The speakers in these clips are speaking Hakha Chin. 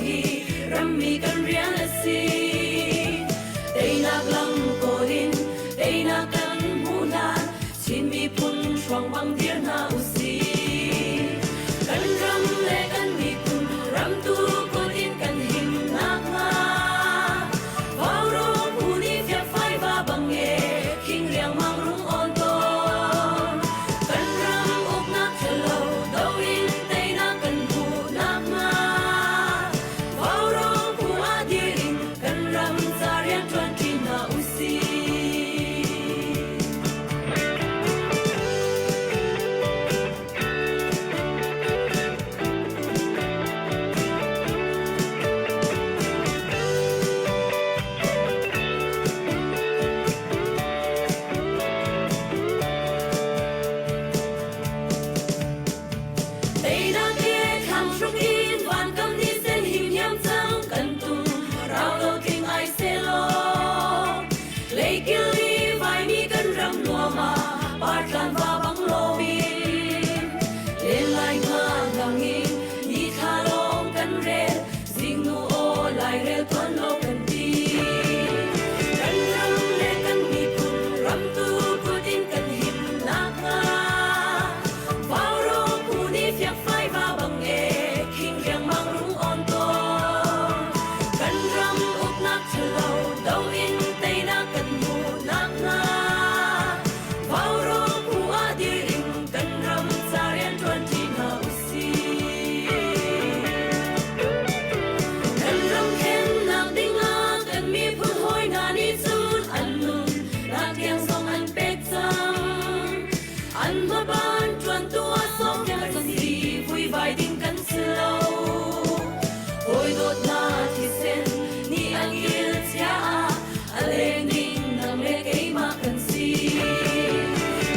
hi rammi kan rian a si. Teinak lam kawl in teinak kan hmuh hlan Chin miphun hruang bang dir hna usih. Kan ram le kan miphun ramtu kut in kan him nakhnga. Vaurawng phu nih fiakfai va bang e khing riangmang rung awn tawn. Kan ram uknak ṭhalo do in teinak kan hmuh nakhnga. Vaurawng phu ah dir in kan ram ca rianṭuan ṭi hna usih. Teinak ke thlang hruk in vankam ni sen him hiam cang kan tum rau lo tling ai selaw Leikil i vaimi kan ram nuam ah partlan va bang lomin len lai nga lang in ni thla lawng kan rel zingnu aw lairel tuan lo kan ti kan ram le kan miphun ramtu kut in kan him nakhnga Vaurawng phu nih fiakfai va bang e khing riangmang rung awn tawn kan ram uknak ṭhalo do in teinak kan hmuh nakhnga Vaurawng phu ah dir in kan ram ca rianṭuan ṭi hna usih. Kan ram thlennak dingah kan miphun hawi hna nih cun an nun nak tiang zong an pek cang. An hmaban ṭuantu ah sawmpiak kan si, vuivai ding kan si lo. Hawi dawt hna thisen nih an kil chia ah a leng ding nang le keimah kan si.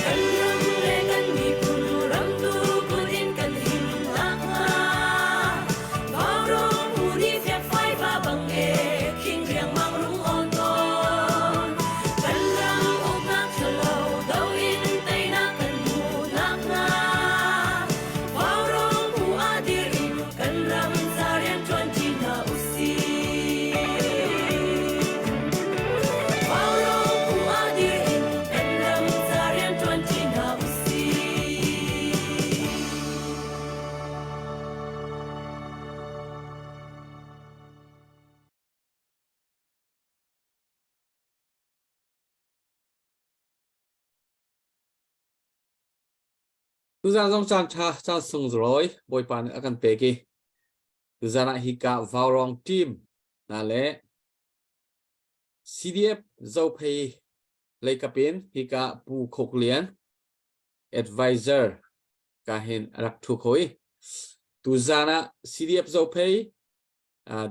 Kan ram le kan miphun ramtu kut in kan him nakhnga Vaurawng phu nih fiakfai va bang e khing riangmang rung awn tawn. Kan ram uknak ṭhalo do in teinak kan hmuh nakhnga Vaurawng phu ah dir in kan ram ca rianṭuan ṭi hna usih. Vaurawng phu ah dir in kan ram ca rianṭuan ṭi hna usih. Tuzan zong caan ṭha caan sunglawi Bawipa nih a kan pek i tuzan ah hika Vaurawng team hna le CDF Zophei leikap in hika Pu Khok Lian advisor ka hin a rak ṭhu kho i tuzan ah CDF Zophei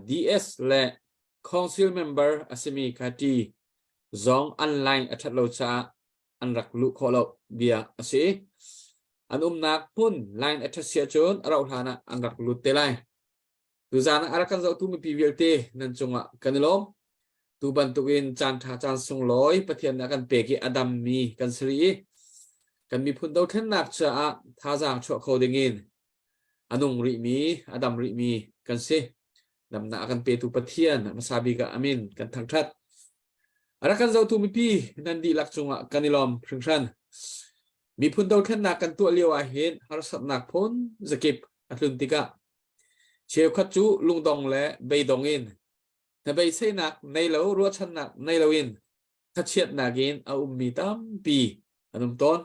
DS le council member a simi Kati zong an line a ṭhat lo caah an rak luh khawh lo bia a si. An umnak hmun line a ṭhat si ahcun a rauh hlan ah an rak lut te lai. Tuzaan ah a rak kan zohtu mipi vialte nan cungah kan i lawm. Tu bantukin caan ṭha caan sunglawi Pathian nih a kan pek i a dammi kan si rih i kan miphun dothlennak caah thazaang chuah kho dingin a nung rihmi, a dam rihmi kan si. Damnak a kan petu Pathian hmasa bik ah amin kan thangṭhat. A rak kan zohtu mipi nan dihlak cungah kan i lawm hringhran. Miphun dothlennak kan tuah lio ah hin harsatnak phun zakip a tlun tikah cheukhat cu lungdong le beidong in na beiseinak nei lo ruahchannak nei loin thachiatnak in a ummi tampi an um tawn.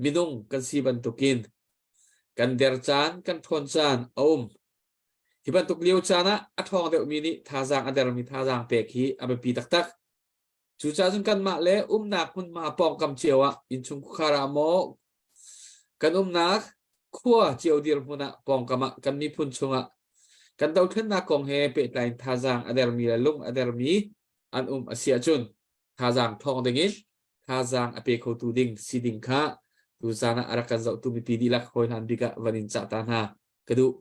Minung kan si bantukin kan der caan kan ṭhawn caan a um. Hi bantuk lio caan ah a ṭhawng deuhmi nih thazaang a dermi thazaang pek hi a biapi taktak. Cucaah cun kanmah le umnak hmunhma pawngkam cio ah innchungkhar ah maw kan umnak khua cio dirhmun ah pawngkam ah kan miphun chungah kan dothlennak kong he pehtlai in thazaang a dermi le lung a dermi an um a si ahcun thazaang ṭhawng dingin thazaang a pe khotu ding si ding kha tuzaan ah a rak kan zohtu mipi dihlak hawi hlan bik ah van in cah ta hna ka duh.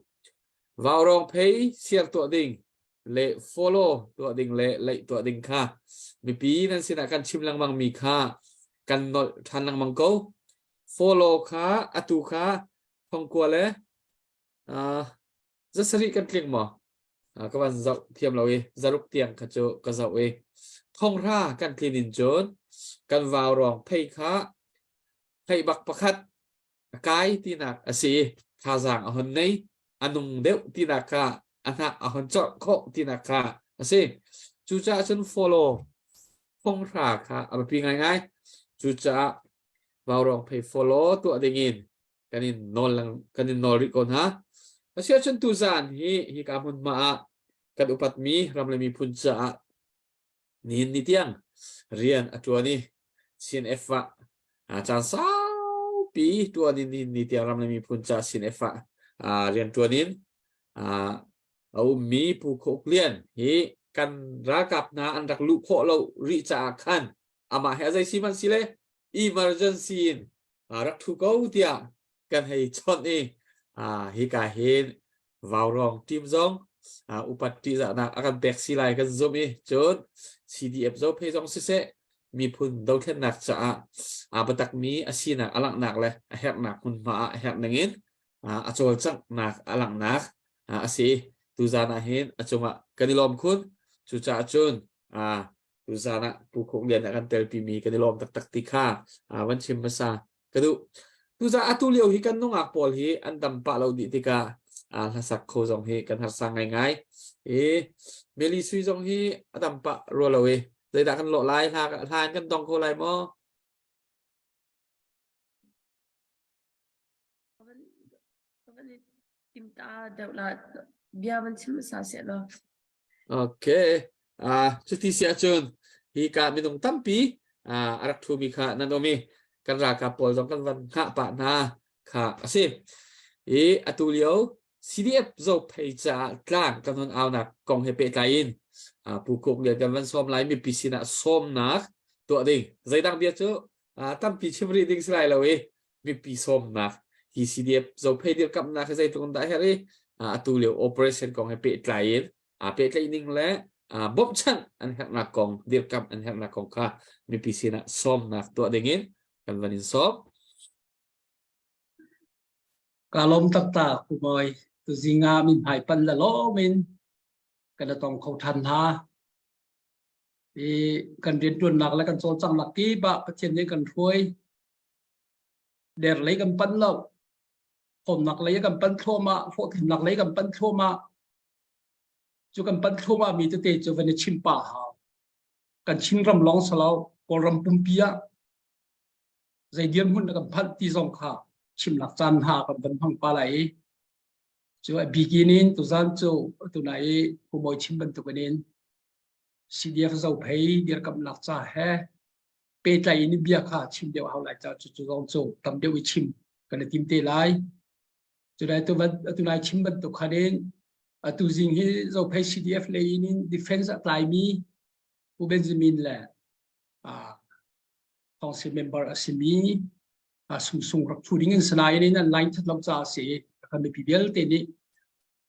Vaurawng phei siar tuah ding le follow tuah ding le leih tuah ding kha mipi nan sinah kan chim lengmang mi kha kan nolh ṭhan lengmang ko. Follow kha atu kha thongkua le zasarih kan tling maw? Ka van zoh thiam lo i zaruk tiang kha cu ka zoh i thonghra kan tlin in cun kan vaurawng phei kha phei bak pakhat a kai tinak a si i thazaang a hon nei a nung deuh tinak kha a hnah a hon corh khawh tinak kha a si. Cucaah cun follow thonghra kha a biapi ngaingai. Cucaah vaurawng phei follow tuah dingin kan in nawl kan in nawl rih ko hna. Asiahcun tuzaan hi hika hmunhma ah kan upatmi ram le miphun caah nihin ni tiang rian a ṭuan i CNF ah caan saupi ṭuan in nihin ni tiang ram le miphun caah CNF ah rian ṭuan in a ummi Pu Kho Uk Lian hi kan ralkap hna an rak luh khawh lo rih caah khan amah he a zei si hmanh si le emergency in rak ṭhu ko tiah kan hei chawnh i hika hin vaurawng team zong upat ṭihzahnak a kan pek si lai kan zumh i cun CDF Zophei zong siseh miphun dothlennak caah aa biatakmi a sinak a langhnak le a herhnak hmunhma ah a herh ningin a cawlcanghnak a langhnak a si. Tuzaan ah hin a cungah kan i lawm khun. Cucaah cun tuzaan ah Pu Khuk Lian a kan telpimi kan i lawm taktak ti kha van chim hmasa ka duh. Tuzaan atu lio hi kan nungak pawl hi an dam pah lo dih tikah hlasak kho zong hi kan harsa ngaingai. I Meli Sui zong hi a dam pah rua lo i zeidah kan lawh lai hla hla in kan dong kho lai maw? Tim ta deuh la bia van chim hmasa seh law. Okay. Cuti si ahcun hi ka minung tampi a rak ṭhumi kha nan um i kan ralkap pawl zong kan van hngah pah hna kha a si. I atu lio CDF Zophei caah tlang kan hon aunak kong he pehtlai in Pu Kuk Lian kan van sawm lai mipi sinah sawmnak tuah ding. Zeidang bia cu tampi chim rih ding si lai lo i mipi sawmnak hi CDF Zophei dirkamhnak hi zeitluk in dah herh i atu lio operation kong he pehtlai in pehtlaih ning le bawmhchanh an herhnak kong dirkamh an herhnak kong kha mipi sinah sawmnak tuah ding in kan van in sawm. Ka lawm taktak Pu Mawi. Tuzing ah min hmai pan la lawm in kan tong kho than hna. I kan riantuannak le kan cawlcanghnak kip ah Pathian nih kan hruai. Der lei kan pan lo. Khawmnak lei kan pan thluahmah, hlawhtlinnak lei kan pan thluahmah. Cu kan pan thluahmah mi tete cu van i chim pah hau. Kan Chinram lawng salo, Kawlram pumpi ah zei dirhmun na kan phanh ti zong kha chimnak caan hna kan van hmang pa lai i cu a bikin in tuzan cu tunai i Pu Mawi chim bantukin in CDF Zophei dirkamnak ca he pehtlai in bia kha chim deuh hau lai ca cu cu zong cu tam deuh i chim kan i tim te lai. Cu tu atu nai chim bantuk khan in atu zing hi Zophei CDF lei in defense a tlaimi Pu Benjamin le council member a simi sungsung rak thu ding in sanain in an line that lo ca a si kan mipi vialte nih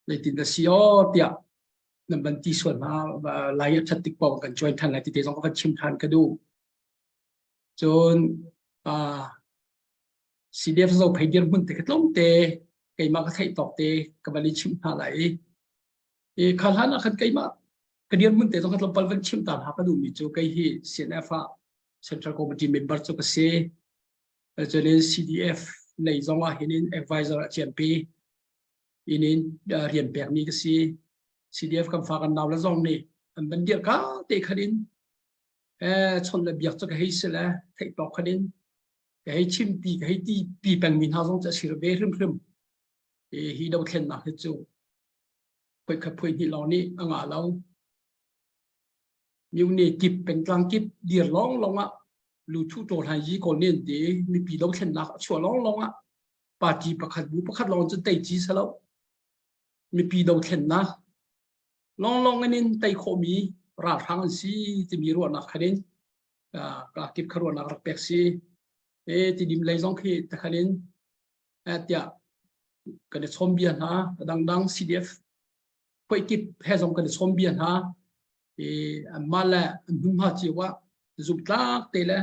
zeitin dah si aw tiah nan van ti sual hna lai a that tik paoh kan join than lai ti te zong ka van chim than ka duh cun CDF zo phei dir hmun te ka tlawm te keimah ka theih tawk te ka van i chim hna lai i kha hlan ah khan keimah ka dir hmun te zong ka tlawmpal van chim ta hna ka duhmi cu kei hi CNF ah Central Committee member cu ka si cun CDF lei zong ah hin in advisor a ciampi in in rian pekmi ka si. CDF kan fa kan nau le zong nih an van dir ka te khan in chon le biak cu ka hei si le theih tawk khan in ka hei chim pi ka hei ti pi pengmi hna zong cu a si ve hrimhrim. Hi dothlennak hi cu phui khat phui hnih lawng nih a ngah lo. Myone kip pengtlang kip dir lawng lawng ah luthu ṭawl han yi kawl nen te mipi dothlennak a chuah lawng lawng ah party pakhat bu pakhat lawng cun tei ci salo mipi dothlennak longlong in in tei khawhmi ralhrang an si timi ruahnak khan in ka kip kha ruahnak rak pek si e tidim lei zong khi takhan in tiah kan i chom bia hna dangdang CDF phoi kip he zong kan i chom bia hna e anmah le an hmunhma cio ah zumtlak te le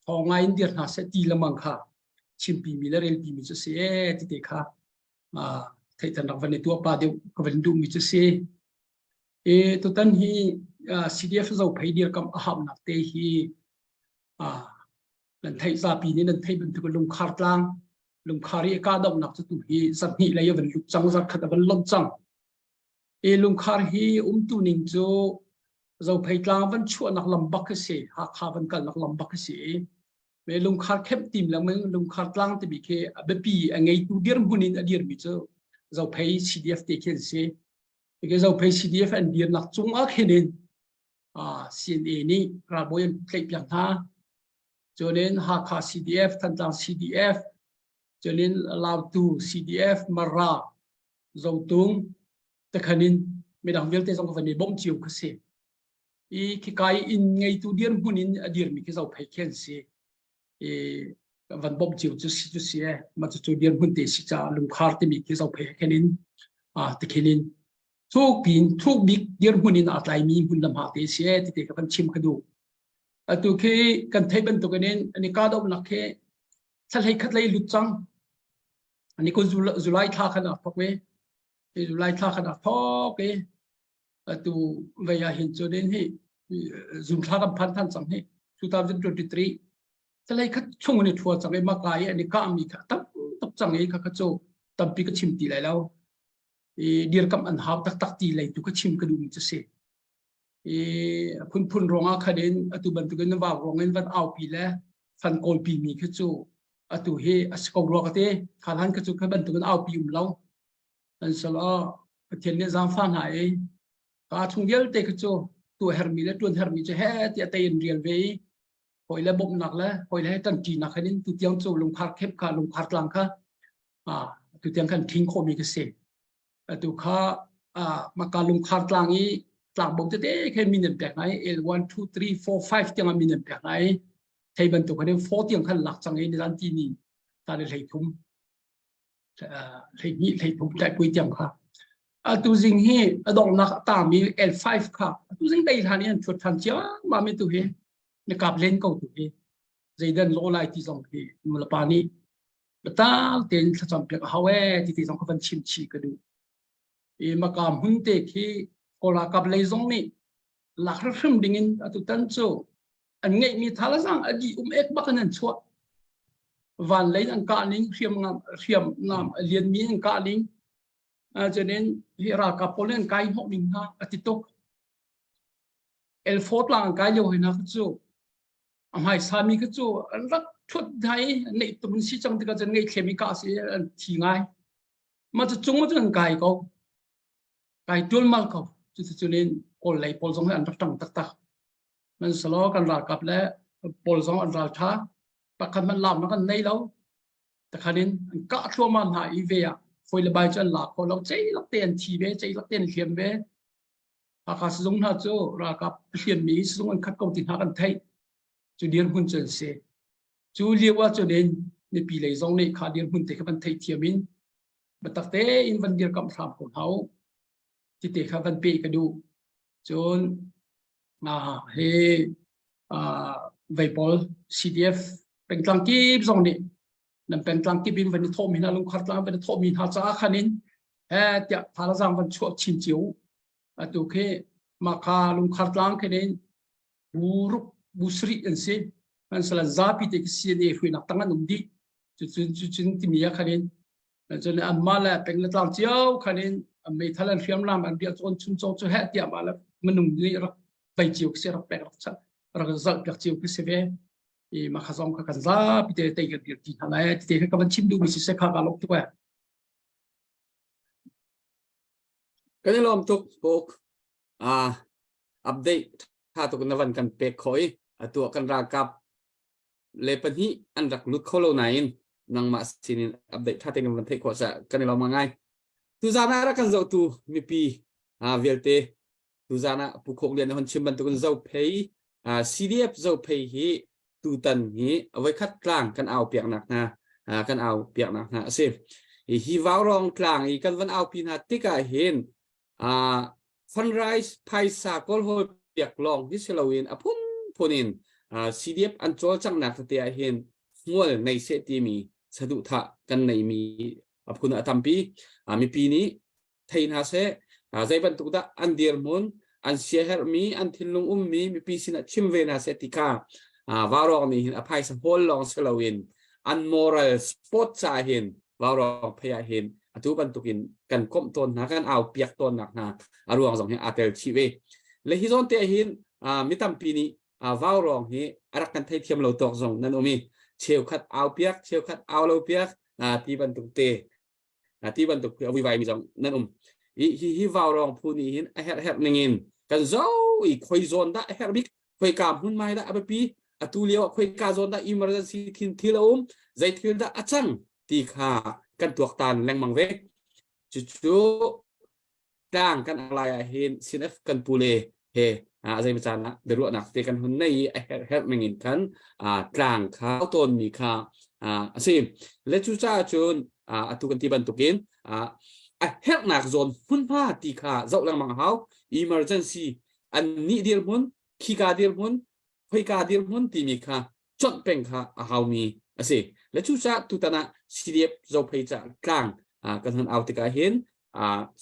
thawng ngai in dir hna seh ti lamang kha chimpi mi le relpi mi cu si e ti te kha theithan rak van i tuah pa deuh ka van duh mi cu si. I tutan hi CDF Zophei dirkamh a haunak te hi nan theih zapi nih nan theih bantuk lungkhar tlang lungkhar i kahdohnak cu tu hi zarhhnih lei a van lut cang zarkhat a van lonh cang. I lungkhar hi umtu ning cu Zophei tlang van chuahnak lam bak a si Hakha van kalnak lam bak a si i me lungkhar khemh tim lengmang lungkhar tlang timi khi a biapi a ngeitu dirhmun in a dirmi cu Zophei CDF te khi an si. Hika Zophei CDF an dirnak cung ah khin in CNA nih ralbawi an tlaihpiak hna. Cunin Hakha CDF, Thantlang CDF, cunin Lautu CDF, Mara, Zotung, tekhan in midang vialte zong van i bawmh cio kha si. I khika i inn ngeitu dirhmun in a dirmi khi Zophei khi an si. I van bawmh cio cu si cu si e. Mah cucu dirhmun te si caah lungkhar timi khi Zophei khin in tikhin in thuk piin thuk bik dirhmun in aa tlaimi hmun le hma te si e ti te ka van chim ka duh. Atu khi kan theih bantukin in an i kahdohnak khi thla hlei khat lei lut cang. Ani kun July thla khan aa thok i July thla khan aa thok i atu vei ah hin cun in hi zung thla kan phan than cang hi 2023 Thalei khat chung in i thua cang i maka i an i kahmi kha tam tuk cang i kha kha cu tampi ka chim ti lai lo. I dirkamh an hau taktak ti lei tu ka chim ka duhmi cu si. I phunphun ruangah khan in atu bantukin vau ruang in van aupi le fan kawlpi mi khi cu atu hi a si ko rua ka ti. Kha hlan kha cu kha bantukin aupi um lo. An salo Pathian nih zaangfah hna i ka chung vialte kha cu tuah hermi le tuan hermi cu he tiah tei in rial ve i hawi le bawmhnak le hawi le ṭanṭinak hin in tutiang cu lungkhar khep kha lungkhar tlang kha tutiang kan ṭhing khawhmi ka si. Atu kha maka lungkhar tlang i tlangbo tete khe min an pek hna i L1 2 3 4 5 tiang min an pek hna i thei bantuk khan 4 tiang khan lak cang i nizan ti ni ta le hlei thum 12 13 tlai tiang kha atu zing hi a donghnak a tami L5 kha atu zing dei hlan i an thuat than ciammam mi tu hi na kap len ko tu hi zeidan law lai ti zong hi nulepa nih biatak tein thlacam piak a hau ee ti ti zong ka van chim chih ka duh i maka hmun te khi Kawl ralkap lei zong nih lak hrim ding in atu tan cu an ngeihmi thalazang a dih um ek bak in an chuah van lei an kah ning hriamnam hriamnam a lianmi an kah ning cunin hi ralkap pawl an kai hnawh ning hna a ti tuk L4 tlang an kai lio hoi na cu a hmaisa mi kha cu an rak thut hna i neih tum si cang tikah cun ngeihthlem i kah si an thi ngai mah cu cung cu an kai ko kai ṭulmal ko cuticun kawl lei pawl zong hi an rak ṭang taktak Hmanhsehlaw kan ralkap le pawl zong an ralṭha. Pakhat hmanh laamnak an nei lo. Takhan in an kah thluahmah hna i ve ah fawi le bai cu an la kho lo. Ceilak te an thi ve, ceilak te an hliam ve. Hakha sizung hna cu ralkap hliammi sizung an khat ko ti hna kan theih. Cu dirhmun cu an si. Cu lio ah cun in mipi lei zong nih kha dirhmun te kha van theihthiam in biatak tein van dirkamh hram ko hna u. Ti te kha van pe ka duh. Cun hi vei pawl CDF pengtlang kip zong nih nan pengtlang kip in van i thawhmi hna lungkhar tlang van i thawhmi hna caah khan in he tiah thalazang van chuah chin cio atu khi maka lungkhar tlang khin in bu ruk bu sarih an si an salan zapi te khi CNA hruainak tang an um dih cucun cucun timi ah khan in Cun anmah le peng le tlang cio khan in meithal an hriamnam an riah cawn chun caw cu heh tiah mah le minung nih rak vei cio khi si rak pek rak chan rak zalh piak cio khi si ve i mah kha zong kha kan zapi te tei kan dir ti hna lai ti te kha ka van chim duhmi si se kha ka lawm tuk eh Kan i lawm tuk Puk. Ah update tha tuk na van kan pek khoi atu kan ralkap le pahnih an rak lut kho lo nain nangmah sinin update tha tein kan van theih khawh sa kan i lawm ngai tuzan ah rak kan zohtu mipi vialte tuzan ah Pu Khok Lian hon chim bantukin Zophei CDF Zophei hi tutan hi voikhat tlang kan au piaknak hna kan au piaknak hna a si hi vaurong tlang i kan van aupi hna tikah hin fundraise phaisa kawlhawl piak lawng hi si loin a phunphun in CDF an cawlcanghnak tete ah hin hmual nei seh timi saduhthah kan neimi a phun a tampi mipi nih thei hna seh. Zei bantuk dah an dirhmun, an siaherhmi, an thinlung ummi mipi sinah chim ve hna seh ti kha vaurawng nih hin a phaisa hawl lawng si loin an moral sport caah hin vaurawng phei ah hin atu bantukin kan komh tawn hna, kan au piak tawnnak hna a ruang zong hi aa tel chih ve. Le hi zawn te ah hin mi tampi nih vaurawng hi a rak kan theithiam lo tawk zong nan um i cheukhat au piak, cheukhat au lo piak ti bantuk te ti bantuk a vuivai mi zong nan um. Hi hi hi vaurawng phu nih hin a herh herh ning in kan zo i khoi zawn dah a herh bik, khoika hmun mai dah a biapi, atu lio ah khoika zawn dah emergency thin thil a um, zei thil dah a cang ti kha kan tuaktan lengmang ve. Cucu tlang kan lai ah hin CNF kan pu le he a zei caan ah biaruahnak te kan hun nei i a herh herh ning in khan tlang kha tawn mi kha a si. Le cu caah cun atu kan ti bantukin a herhnak zawn hmunhma ti kha zoh lengmang hau. Emergency an nih dirhmun, khika dirhmun, khoika dirhmun timi kha chonh peng kha a haumi a si. Le cucaah tutan ah CDF Zophei ca tlang kan hun au tikah hin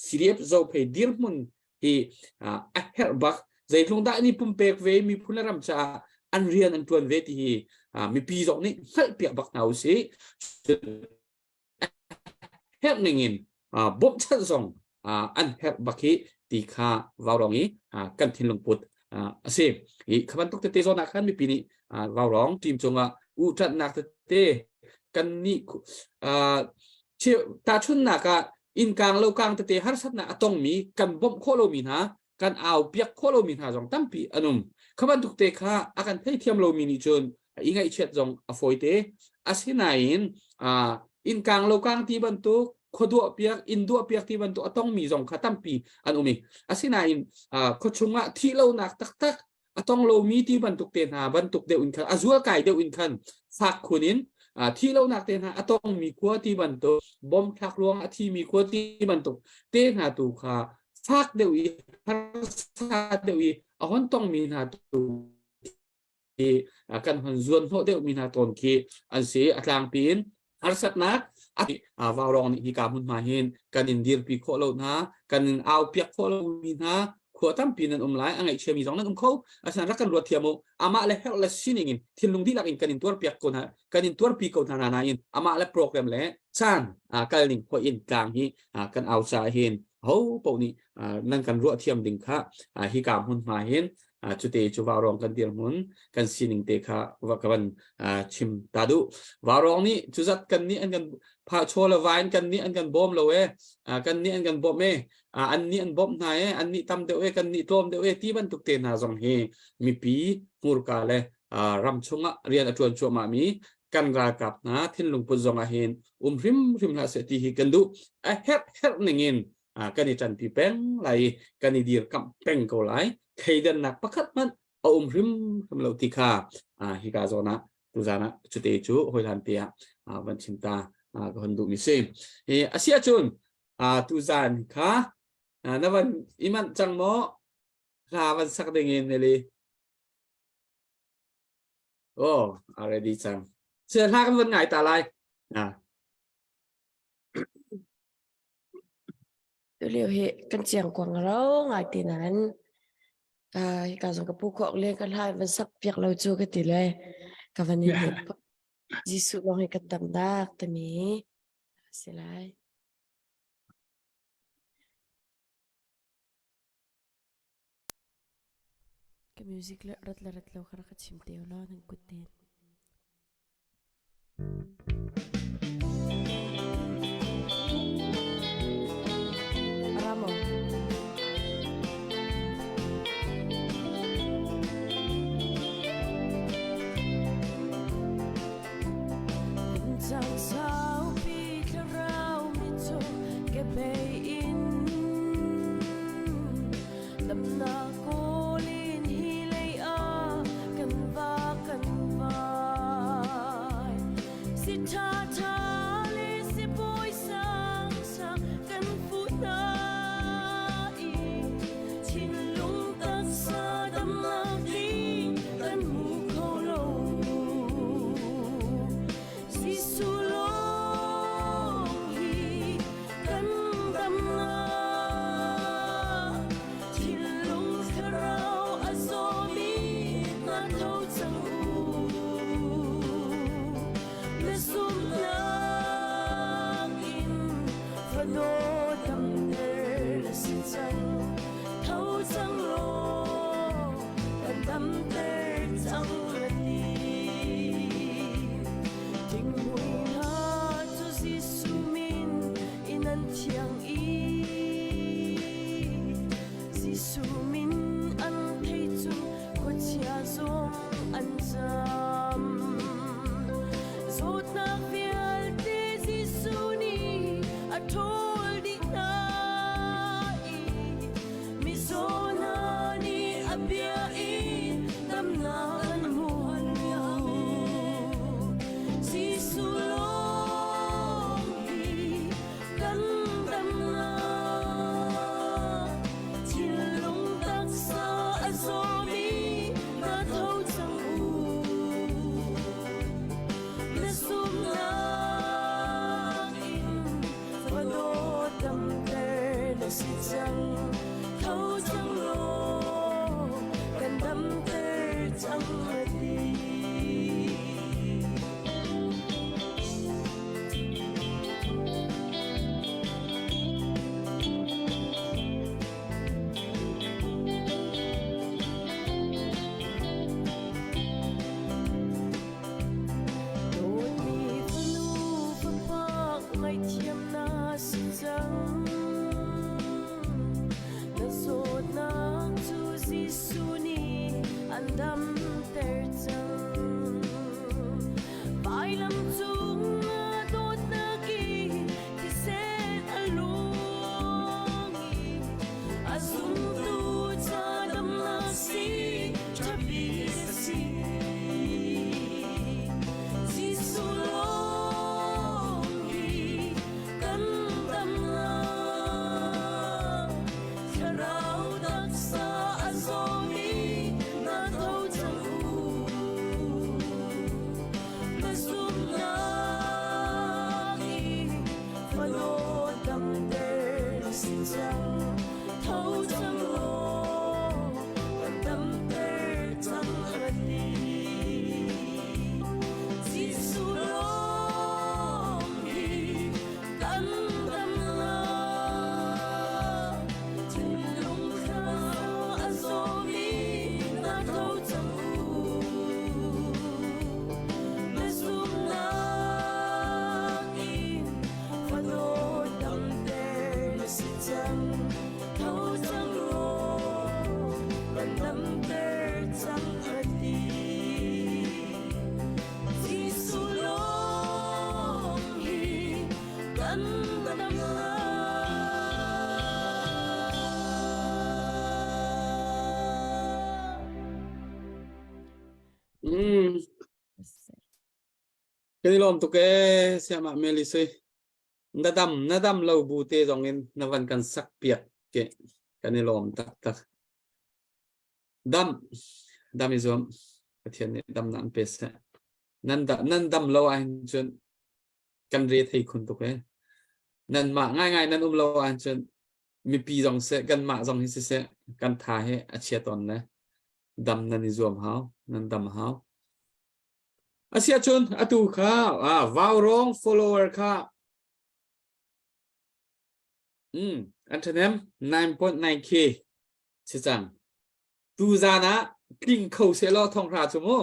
CDF Zophei dirhmun hi a herh bak. Zeitlung dah ni pumpek ve miphun le ram caah an rian an tuan ve ti hi mipi zong nih hngalhpiak bak hna usih. Herh ningin bawmhchanh zong an herh bak hi ti kha vaurawng i kan thinlung put a si. I kha bantuk tete zawn ah khan mipi nih vaurawng team cungah uhṭanhnak tete kan nih tahchunhnak ah innkang lokang tete harsatnak a tongmi kan bawmh khawh lomi hna kan au piak khawh lomi hna zong tampi an um. Kha bantuk te kha a kan theithiam lomi nih cun i ngaihchiat zong a fawi te. Asinain innkang lokang ti bantuk khuaduah piak inn duah piak ti bantuk a tongmi zong kha tampi an um i asinain khuachung ah thih lonak taktak a tong lomi ti bantuk te hna bantuk deuh in khan a zualkai deuh in khan fak khun in thi lonak te hna a tongmi khua ti bantuk bom thlak ruang a thimi khua ti bantuk te hna tu kha fak deuh i harsa deuh i a hon tongmi hna tu i kan hon zuan hnawh deuhmi hna tawn khi an si. A tlangpi in harsatnak vaurawng nih hika hmunhma hin kan in dirpi khawh lo hna, kan in au piak khawh lomi hna khua tampi nan um lai, a ngaihchiami zong nan um kho. Asinain rak kan ruat thiam u. Amah le herh le sining in thinlung dihlak in kan in tuarpiak ko hna, kan in tuarpi ko hna nain amah le program le caan kal ning hoih in tlang hi kan au caah hin ho paoh nih nan kan ruah thiam ding kha hika hmunhma hin cute cu vaurawng kan dirhmun kan sining te kha va ka van chim ta duh. Vaurawng nih cuzat kan nih an kan pha chaw le vain kan nih an kan bawm lo e, kan nih an kan bawmh e, an nih an bawmh hna e, an nih tam deuh e, kan nih tlawm deuh e ti bantuk te hna zong hi mipi hmurka le ram chungah rian a tuan cuahmah mi kan ralkap hna thinlung put zong ah hin um hrimhrim hlah seh ti hi kan duh. A herh herh ning in kan i ṭanpi peng lai i kan i dirkamh peng ko lai. Thleidannak pakhat hmanh a um hrimhrim lo ti kha hika zawn ah tuzan ah cute cu hawihlan te ah van chim ta ka hon duhmi si. A si ahcun tuzan kha na van i manh cang maw? Hla van sak ding in Nelly. Oh, already cang. Sia hla kan van ngai ta lai. Tulio hi kan ciangkuang ro ngai ti nain hika zong ka pu khawk le ka hla van sak piak lo cu ka ti le ka van in hmet Jesuh lawng hi kan damnak timi si lai. Ka music le rat le rat lo kha rak ka chim te law nan kut ten. Ramo. Cang saupi thlarau mi cu ke bei in Damnak kawl in hi lei ah kan va kan va. damter cang. Vailam cung ah dawtnak i thisen a luang i a zumtu ca damnak si ṭhapi a si. Jesuh lawng hi kan damnak. Thlarau taksa a zawmi na tho cang u. Na zumhnak in fano damter na si cang. Tho cang law kan damter cang a ti. Jesuh lawng hi kan damnak. Thinlung thlarau a zawmi na tho cang u. Na zumhnak in fano damter na si cang. Tho cang law kan damter cang a ti. Jesuh lawng hi kan damnak. Kan i lawm tuk ee siamah Meli sui. Na dam na dam lo bu te zong in na van kan sak piak ke kan i lawm taktak. Dam dam i zuam Pathian nih dam nan pe seh. Nan da nan dam lo ahhin cun kan re thei khun tuk ee. Nan mah ngaingai nan um lo ahhin cun mipi zong seh kanmah zong hi siseh kan tha hi a chia tawn le dam nan i zuam hau nan dam hau. Asiahcun atu kha vaurawng follower kha an ṭhahnem 9.9k si cang. Tuzan ah tling kho sehlaw thonghra cu mu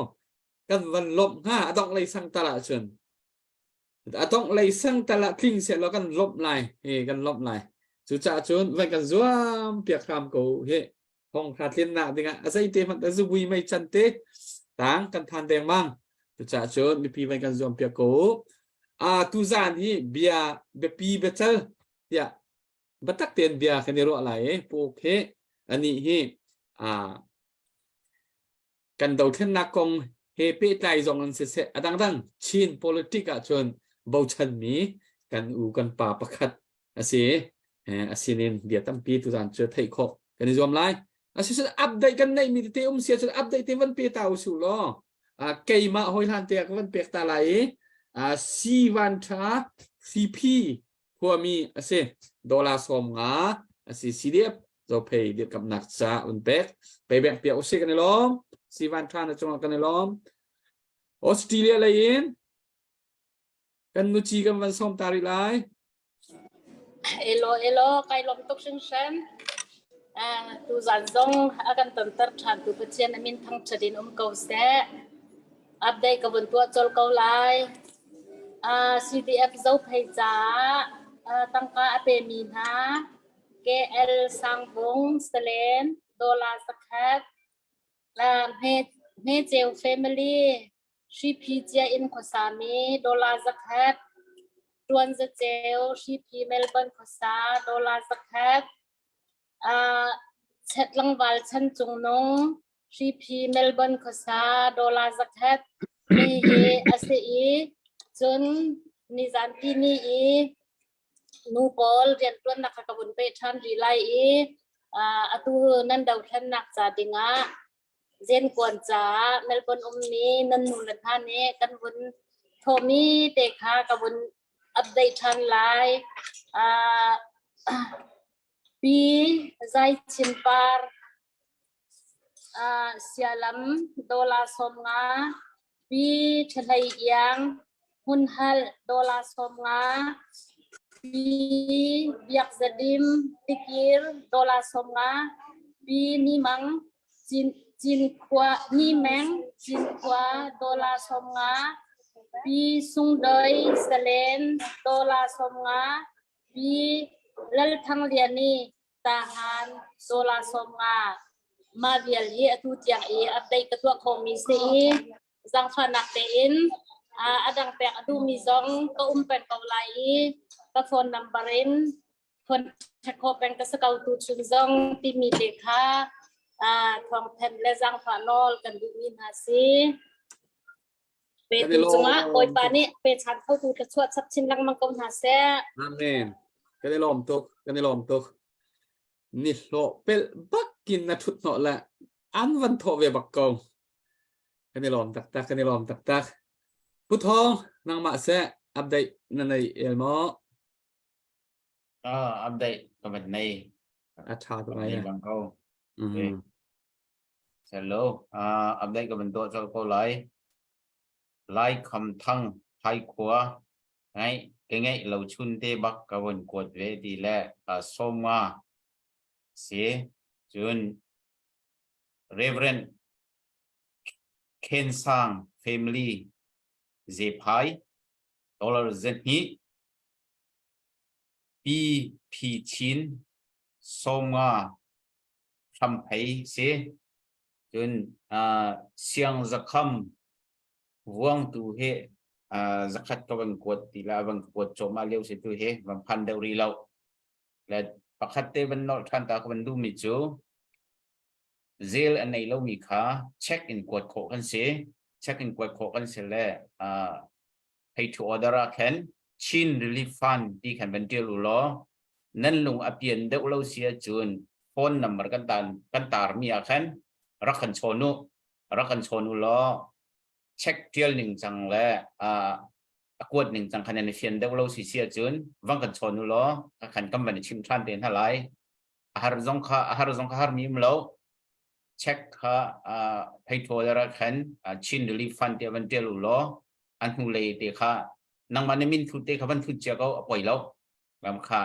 kan van lawmh hnga a dongh lei sang tal ahcun. A dongh lei sang tal ah tling sehlaw kan lawmh lai. Hi kan lawmh lai. Cucaah cun van kan zuam piak hram ko hi. Thonghra tlinnak dingah a zeite hmanh a zubui mei can te tang kan phan dengmang. Cucaah cun mipi van kan zuam piak ko. A tuzan hi bia biapi biacal tiah biatak tein bia kan i ruah lai i Puk hi anih hi kan dothlennak kong he pehtlai zong in siseh a dangdang Chin politic ahcun bochanmi kan u kan pa pakhat a si. A sinin bia tampi tuzan cu theih khawh kan i zuam lai. Asiseh update kan neihmi tete um si ahcun update te van pe ta usih law keimah hawi hlan te ah ka van pek ta lai i si van tha CP khuami a si. Dollar 50 a si. CDF Zophei dirkamnak ca un pek. Payback piak usih kan i lawm. Sivan tha na cungah kan i lawm. Australia lei in kan nuci kan van sawm ta rih lai. Elo elo kai lom tuk hringhran. Tu zan zong a kan tonter ṭhan tu Pathian a min thangṭhat in um ko seh. Update ka vun tuah colh ko lai. CDF Zophei caah tangka a pemi hna KL Sangvung Salen dollar zakhat Hmeceu family Hriphi cia in khuasami dollar zakhat Tuan Zaceu Hriphi Melbourne khuasa dollar zakhat Tlangval Chan Cung Nung Hriphi Melbourne khuasa dollar zakhat mi hi a si i cun nizan tini i nu pawl rianṭuannak kha ka vun peh ṭhan rih lai i atu nan dothlennak ca dingah zenkuan caah Melbourne ummi nan nu le hna nih kan vun thawhmi te kha ka vun update ṭhan lai. Pi Zai Chin Par Sialam dollar 50, Pi Ṭhahlei Iang Hmunhalh dollar 50, Pi Biak Za Dim Tikir dollar 50, Pi Ni Mang Cinkhua Ni Meng Cinkhua dollar 50, Pi Sung Doi Salen dollar 50, Pi Lal Thang Liani Tahan dollar 50. Mah vial hi atu tiang i update ka tuah khawhmi si i zaangfahnak tein a dang pek a duhmi zong ka um peng ko lai i ka phone number in contact khawh peng ka si ko tu chun zong timi te kha thawngthen le zaangfah nawl kan duhmi hna si. Petu cungah Bawipa nih pechan khotu thluachuah chap chin lengmang ko hna seh. Amen. Kan i lawm tuk. Kan i lawm tuk. Ni hlawh pelh bakin na thut hnawh le an van thawh ve bak ko. Kan i lawm taktak. Kan i lawm taktak. Pu Thawng, nangmah seh update na nei el maw? Ah, update ka van nei. A tha tuk Nei bang ko. Mm. Hello, uh, update ka van tuah colh ko lai. Lai Kham Thang Thai khua ngai ke ngai lo chun te bak ka von kuat ve ti le uh, sawma si cun Reverend Ken Sang family Zephai dollar zahnih Pi Phi Chin sawmnga hramphei si. Cun siang zakham vuangtu hi zakhat ka van kuat ti la van kuat cawmah lio si tu hi van phan deuh rih lo. Le pakhat te van nolh ṭhan ta ka van duhmi cu zel a nei lomi kha check in kuat khawh kan si. Check in kuat khawh kan si le pay to order ah khan Chin Relief Fund ti khan van tial u law nan lung a pian deuh lo si ahcun phone number kan tan kan tar mi ah khan rak kan chawn u rak kan chawn u law check tial ning cang le a kuat ning cang khan nan fian deuh lo si si ahcun vang kan chawn u law khan kan van chim than te hna lai a har zong kha a har zong kha har mi um lo check kha pheithaw le khan Chin Relief Fund te van tial u law an hnu lei te kha nangmah na min thut te kha van thut cia ko a poi lo lam kha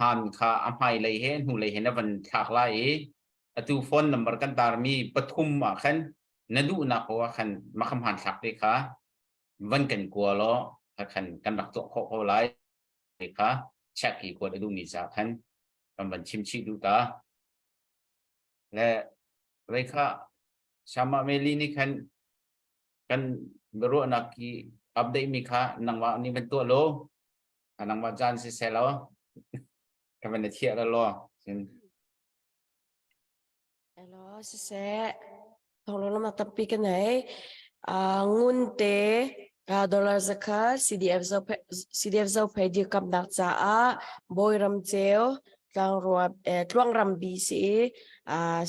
han kha a hmai lei he hnu lei he na van thlak lai i atu phone number kan tar mi pathum ah khan na duhnak ko ah khan makham han thlak te kha van kan kua law khan kan rak tuah khawh ko lai kha check hi kuat a duhmi ca khan kan van chim chih duh ta le vei kha Shama Meli nih khan kan biaruahnak hi update mi kha nangmah nih van tuah lo nangmah caan si seh lo ka van thiah la lo sin Hello, siseh. Thawng lam tampi ka nei. Ngun te dollar zakhat CDF zo CDF zo phei dirkamnak caah Bawiram Ceu tlangrua tluangram BC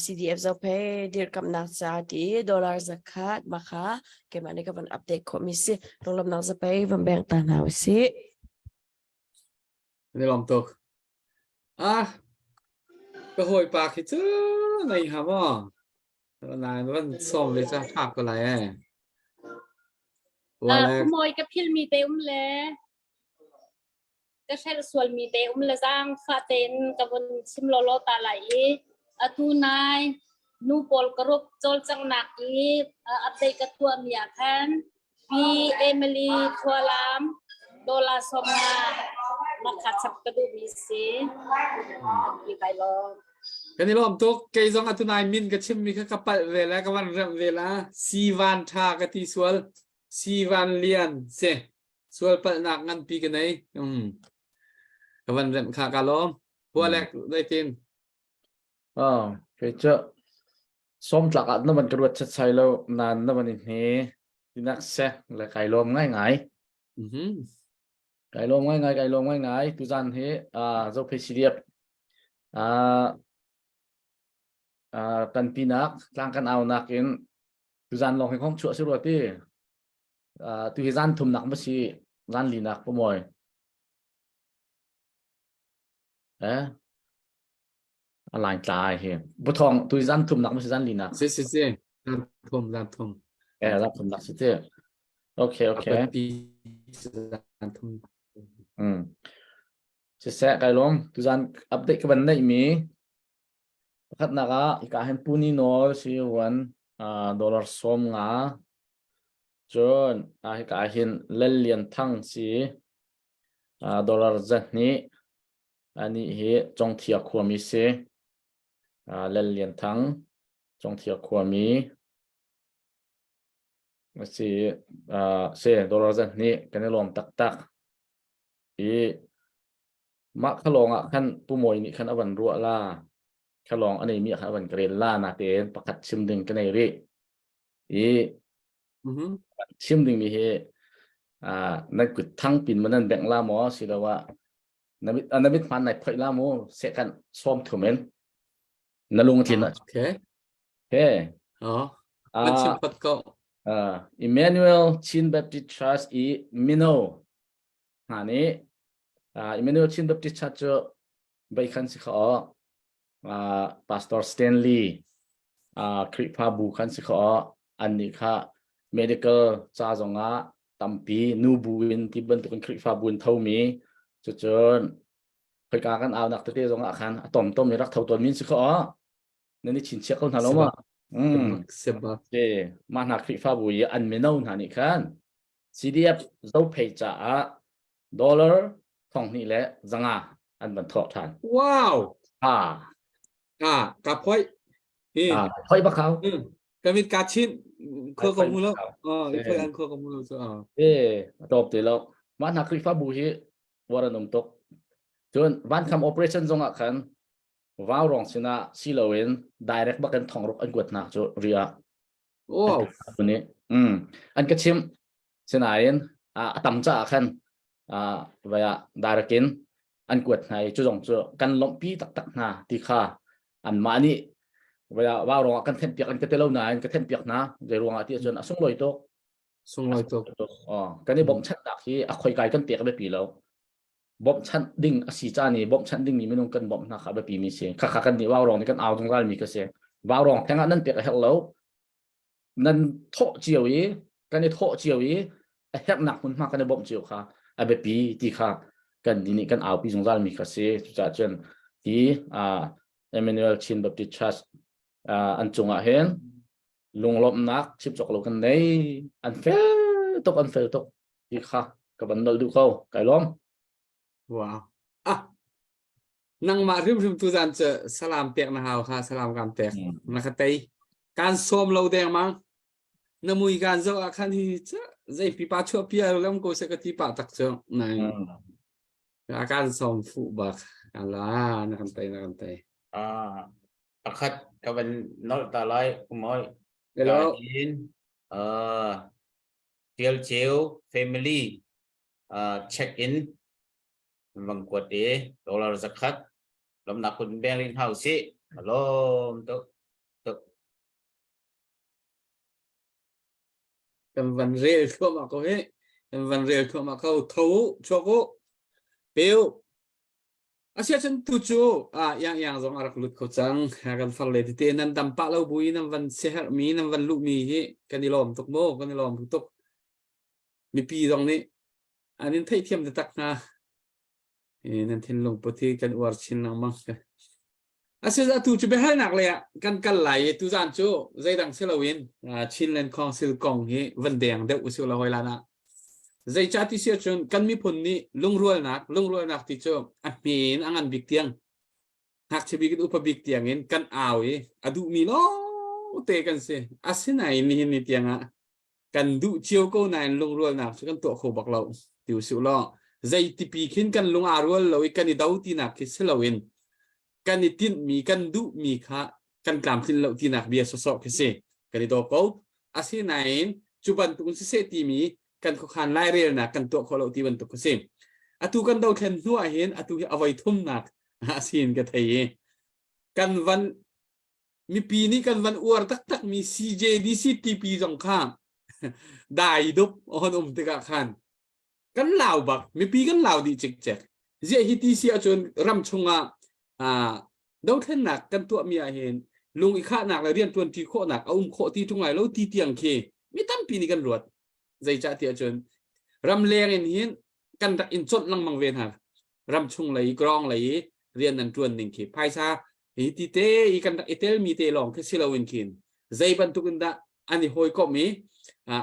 CDF zo phei dirkamnak ca ti dollar zakhat makha keimah nih ka van update khawh mi si lunglamnak zapei van beng ta hna usih. Ni lawm tuk. Ah, ka hawipa khi cu nei ha maw? Nain van sawm ve ca fak ko lai eh. Ah, Mawi ka phil mi te um le ka hrelh sual mi te um le zaang fa tein ka vun chim lawlaw ta lai i atu nai nu pawl ka rup cawlcanghnak i update ka tuah mi ah khan Pi Emily Thualam Dola Soma makha chap ka duhmi si. Ti kai lawm. Kan i lawm tuk. Kei zong atu nai min ka chimmi kha ka palh ve la, ka van remh ve la. Sivan tha ka ti sual. Sivan lian si. Sual palhnak nganpi ka nei. Um. Ka van remh kha ka lawm. Hualek zeitin? Ah, kei cu Sawmtlak ah na van ka ruat setsai lo nain na van i hne tinak seh le kai lawm ngaingai. Kai lawm ngaingai, kai lawm ngaingai. Tuzan hi uh, Zophei CDF uh, uh, tanpinak tlang kan aunak in tuzan lawng hi khong chuah si rua ti. Uh, tu hi zan thumnak ma si zan linak pamoy. Eh? A lain tlai hi. Buthong tu zan thumnak ma si zan linak. Si si si. Zan thum zan thum. Eh zan thumnak si ti. Okay okay. Zan thum. Mm. Siseh kai lawm tu zan update ka van neih mi pakhatnak ah ika hin puni nawl si wan dollar som nga cun a hika hin Lal Lian Thang si dollar zahnih Anih hi Congthia khuami si. Lal Lian Thang. Congthia khuami a si uh, si dollar zat nih kan i lawm taktak. I mah kha lawng ah khan Pu Mawi nih khan a van ruah la. Kha lawng a neimi ah khan a van ka rel la natein pakhat chim ding ka nei rih. I chim dingmi hi uh, nan kut thang pin ma nan bengh la maw siloah na mit na mit hman nai phoih la mu second som thum in na lung tlin ah okay he oh man chim pat ko uh, Emmanuel Chin Baptist Church i mino hna nih uh, Emmanuel Chin Baptist Church cu bei khan si kha uh, Pastor Stanley uh, Khrihfabu khan si kha an nih kha medical ca zongah tampi nu bu in ti bantukin Khrihfabu in thomi cucun khoika kan aunak tete zongah khan a tom tom i rak tho tawn min si kha nan i chinchiah ko hna lo ma mm te mah hna Khrihfabu i an mino hna nih khan CDF Zophei caah dollar 2000 le zanga an van thawh ṭhan. Wow! Ah. Ah, ka phoi. Hi. Ah, phoi bak hau. Ka mit ka chin khua ka mu lo. Oh, i phoi an khua ka mu lo chu. Ah. Eh, a top te lo. Mah hna Khrihfabu hi war an um tuk. Cun vankham operation zong ah khan vau rong sinah si loin direct bakin thongruk an kuat hna cu ria. Wow. Ni. Mm. An ka chim Sinain a tam caah khan vai ah direct in an kuat hna i cu zong cu kan lawmhpi taktak hna ti kha anmah nih vai ah vau ruangah kan thenhpiak an ka ti lo nain ka thenhpiak hna zei ruangah ti ahcun a sunglawi tuk sunglawi tuk kan i bawmhchanhnak hi a khoikai kan pek a biapi lo bawmhchanh ding a si caan i bawmhchanh dingmi minung kan bawmh hna kha a biapi mi si khakha kan nih vau rong nih kan au zungzal mi ka si vau rong theng ah nan pek a herh lo nan thawh cio i kan i thawh cio i a herhnak hmunhma kan i bawmh cio kha a biapi ti kha kan nih kan aupi zungzal mi kha si cucaah cun hi Emmanuel Chin Baptist Church an cungah hin lunglawmhnak chim cawk lo kan nei an fel tuk an fel tuk ti kha ka van nol duh ko kai lawm wow ah nangmah hrimhrim tu zan cu salam pek na hau kha salam kam pek na ka tei kan sawm lo deng mang na mui kan zo ah khan hi zei pipa chuah pia lam ko se ka ti pa tak chu nai a kan sawm fu bak ala na kan tei na kan tei ah pakhat ka van nol ta lai umoi hello in uh Tial Cheu family uh check in Vang kuat i dollar zakhat lawmnak kun beng rin hau si lawm tuk tuk kan van rel thluahmah ko hi kan van rel thluahmah ko tho u chuak u peu asia cun tu cu ah yang yang zong a rak lut kho cang kan far le tete nan dam pah lo bui nan van siaherh mi nan van luh mi hi kan i lawm tuk mu kan i lawm tuk mipi zong nih an in theihthiam taktak hna. Nan thinlung put hi kan uar chin lengmang. Asinain atu cu biahalnak lei ah kan kal lai i tuzaan cu zeidang si loin Chinland Council kong hi van deng deuh usih law hoi lan ah. Zeicah ti si ahcun kan miphun nih lungrualnak lungrualnak ti cu a hme in a ngan bik tiang ngakchia bik in upa bik tiang in kan au i a duhmi lawngte kan si. Asinain nihin ni tiang ah kan duh cio ko nain lungrualnak cu kan tuah kho bak lo ti usih law zeitipi khin kan lung aa rual lo i kan i do tinak khi si loin kan i tinhmi kan duhmi kha kan tlamtlin lo tinak bia sawsawh khi si kan i do ko asinain cu bantuk in siseh timi kan khuakhan lairelnak kan tuah khawh lo ti bantuk khi si atu kan dothlen hnu ah hin atu hi avoi thumnak a sin ka thei i kan van mipi nih kan van uar taktak mi CJDC TP zong kha dai dup hon um tikah khan kan lau bak mipi kan lau dih cikcek ziah hi ti si ahcun ram chungah dothlennak kan tuah mi ah hin lung i khahnak le rian tuan ṭi khawhnak a um khawh ti ṭung lai lo ti tiang khi mi tampi nih kan ruat zeicah ti ahcun ram leng in hin kan rak in chawnh lengmang ve hna ram chung lei grong lei i rian nan ṭuan ning khi phaisa hi ti te i kan rak i telmi te lawng khi si loin khin zei bantuk in dah an i hawikomh i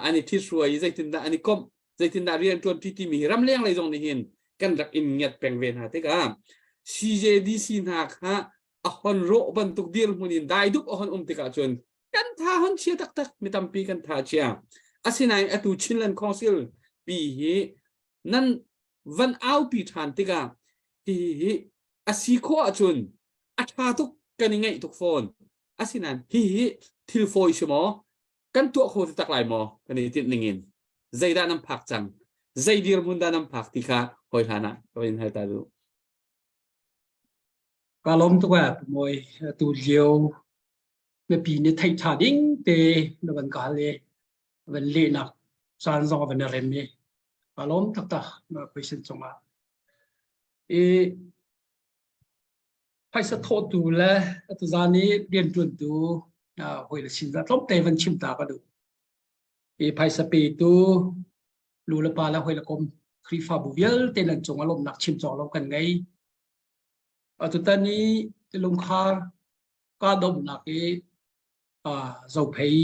an i ṭhithruai i zeitindah an i komh zeitindah rian ṭuan ṭi timi hi ramleng lei zong nih hin kan rak in ngiat peng ve hna tikah CJDC hna kha a hon rawh bantuk dirhmun in dai dup a hon um tikah cun. Kan tha hon chia taktak mi tampi kan tha chia. Asinain atu Chinland Council pi hi nan van aupi ṭhan tikah hi hi a si khawh ahcun a ṭha tuk kan i ngaih tuk fawn. Asinain hi hi thil fawi si maw? Kan tuah kho taktak lai maw? Kan i tinh ning in zeidah nan phak cang? Zei dirhmun dah nan phak ti kha hawi hlan ah ka in hal ta duh. Ka lawm tuk eh Mawi tu lio mipi nih theih ṭha ding te na van ka hal i van lehnak caan zong a van i rem i ka lawm taktak na question cungah. I phaisa thawhtu le atu zan i rianṭuantu hawi le sin za tlawmte van chim ta ka duh. I phaisa petu nu le pa le hawi le kom Khrihfabu vialte nan cung a lawmhnak chim cawk lo kan ngei. Atutan i lungkhar kahdohnak i Zophei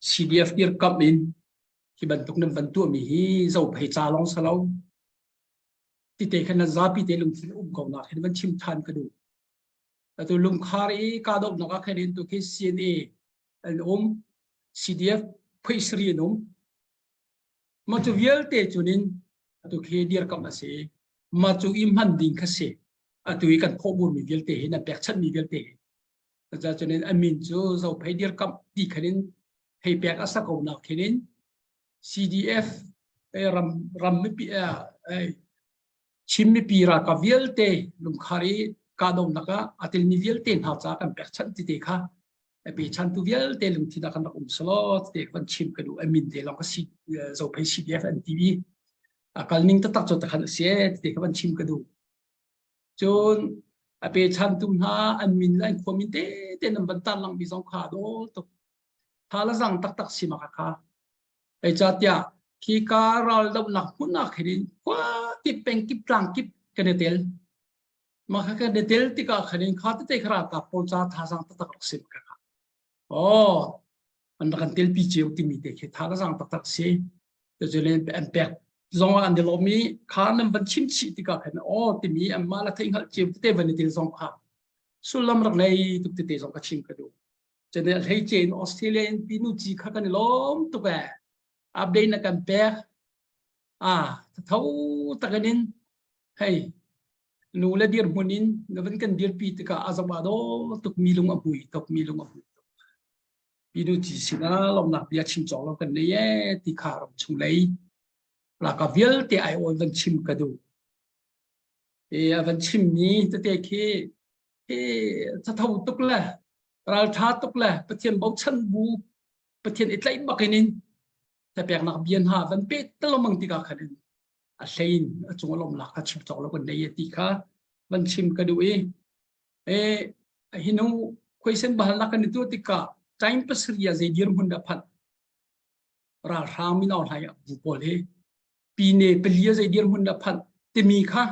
CDF dirkamh in hi bantuk nan van tuahmi hi Zophei ca lawng si lo. Tite khan nan zapi te lungthin um ko nak hin van chim than ka duh. Atu lungkhar i kahdohnak ah khan in tu khi CNA an um, CDF phuisri an um. Mah cu vialte cunin atu khi dirkamh a si. Mah cu i hman ding kha si. Atu i kan thawhburmi vialte hi nan pekchanhmi vialte hi. Cucaah cunin a min cu Zophei dirkamh ti khan in hei pek a sa ko nak khin in CDF ram ram mipi Chin mipi ralkap vialte lungkhar i kahdohnak ah a telmi vialte hna caah kan pekchanh ti te kha a pechantu vialte lungthin ah kan rak um selaw ti te kan chim ka duh. A min te lawng ka si Zophei CDF an ti i a kalning taktak cu takhan a si ti te kha van chim ka duh. Cun a pechantu hna an min le an khua min te te nan van tar langmi zong kha dawh tuk. Tha le zang taktak si ma kha. Zeicahtiah khika raldohnak hmun ah khin khua kip peng kip tlang kip kan i tel. Mah kha kan i tel tikah khan in kha tete kha ralkap pawl ca thazaang taktak rak si ka kha. Oh, an rak kan telpi cio timi te khi tha zang taktak si. Cucu an pek zong ah an i lawm i kha nan van chim chih tikah khan oh timi anmah la theih hngalh cio tete van i tel zong kha sullam rak nei tuk tete zong ka chim ka duh. Cun hleice in Australia in pinu ci kha kan i lawm tuk ee. Update na kan pek. Ah, tho takin in hei nu le dirhmun in na van kan dirpi tikah a zoh ah dawh tuk mi lung a hmui tuk mi lung a hmui tuk. Pinu ci sinah lawmnak bia chim cawk lo kan nei ee ti kha ram chung lei ralkap vialte ai awl van chim ka duh. E a van chimmi tete khi hi thatho tuk le raltha tuk le Pathian bochan bu Pathian i tlaih bak in in peknak bia hna van pe talomang tikah khan in a hlein a cung a lomnak kha chim cawk lo kan nei ti kha van chim ka duh i e hinu khuaisen bahalnak kan i tuah tikah time pasariya zei dirhmun dah phanh ralhrang min aung hlaing bu pawl hi pine palia zei dirhmun dah phanh timi kha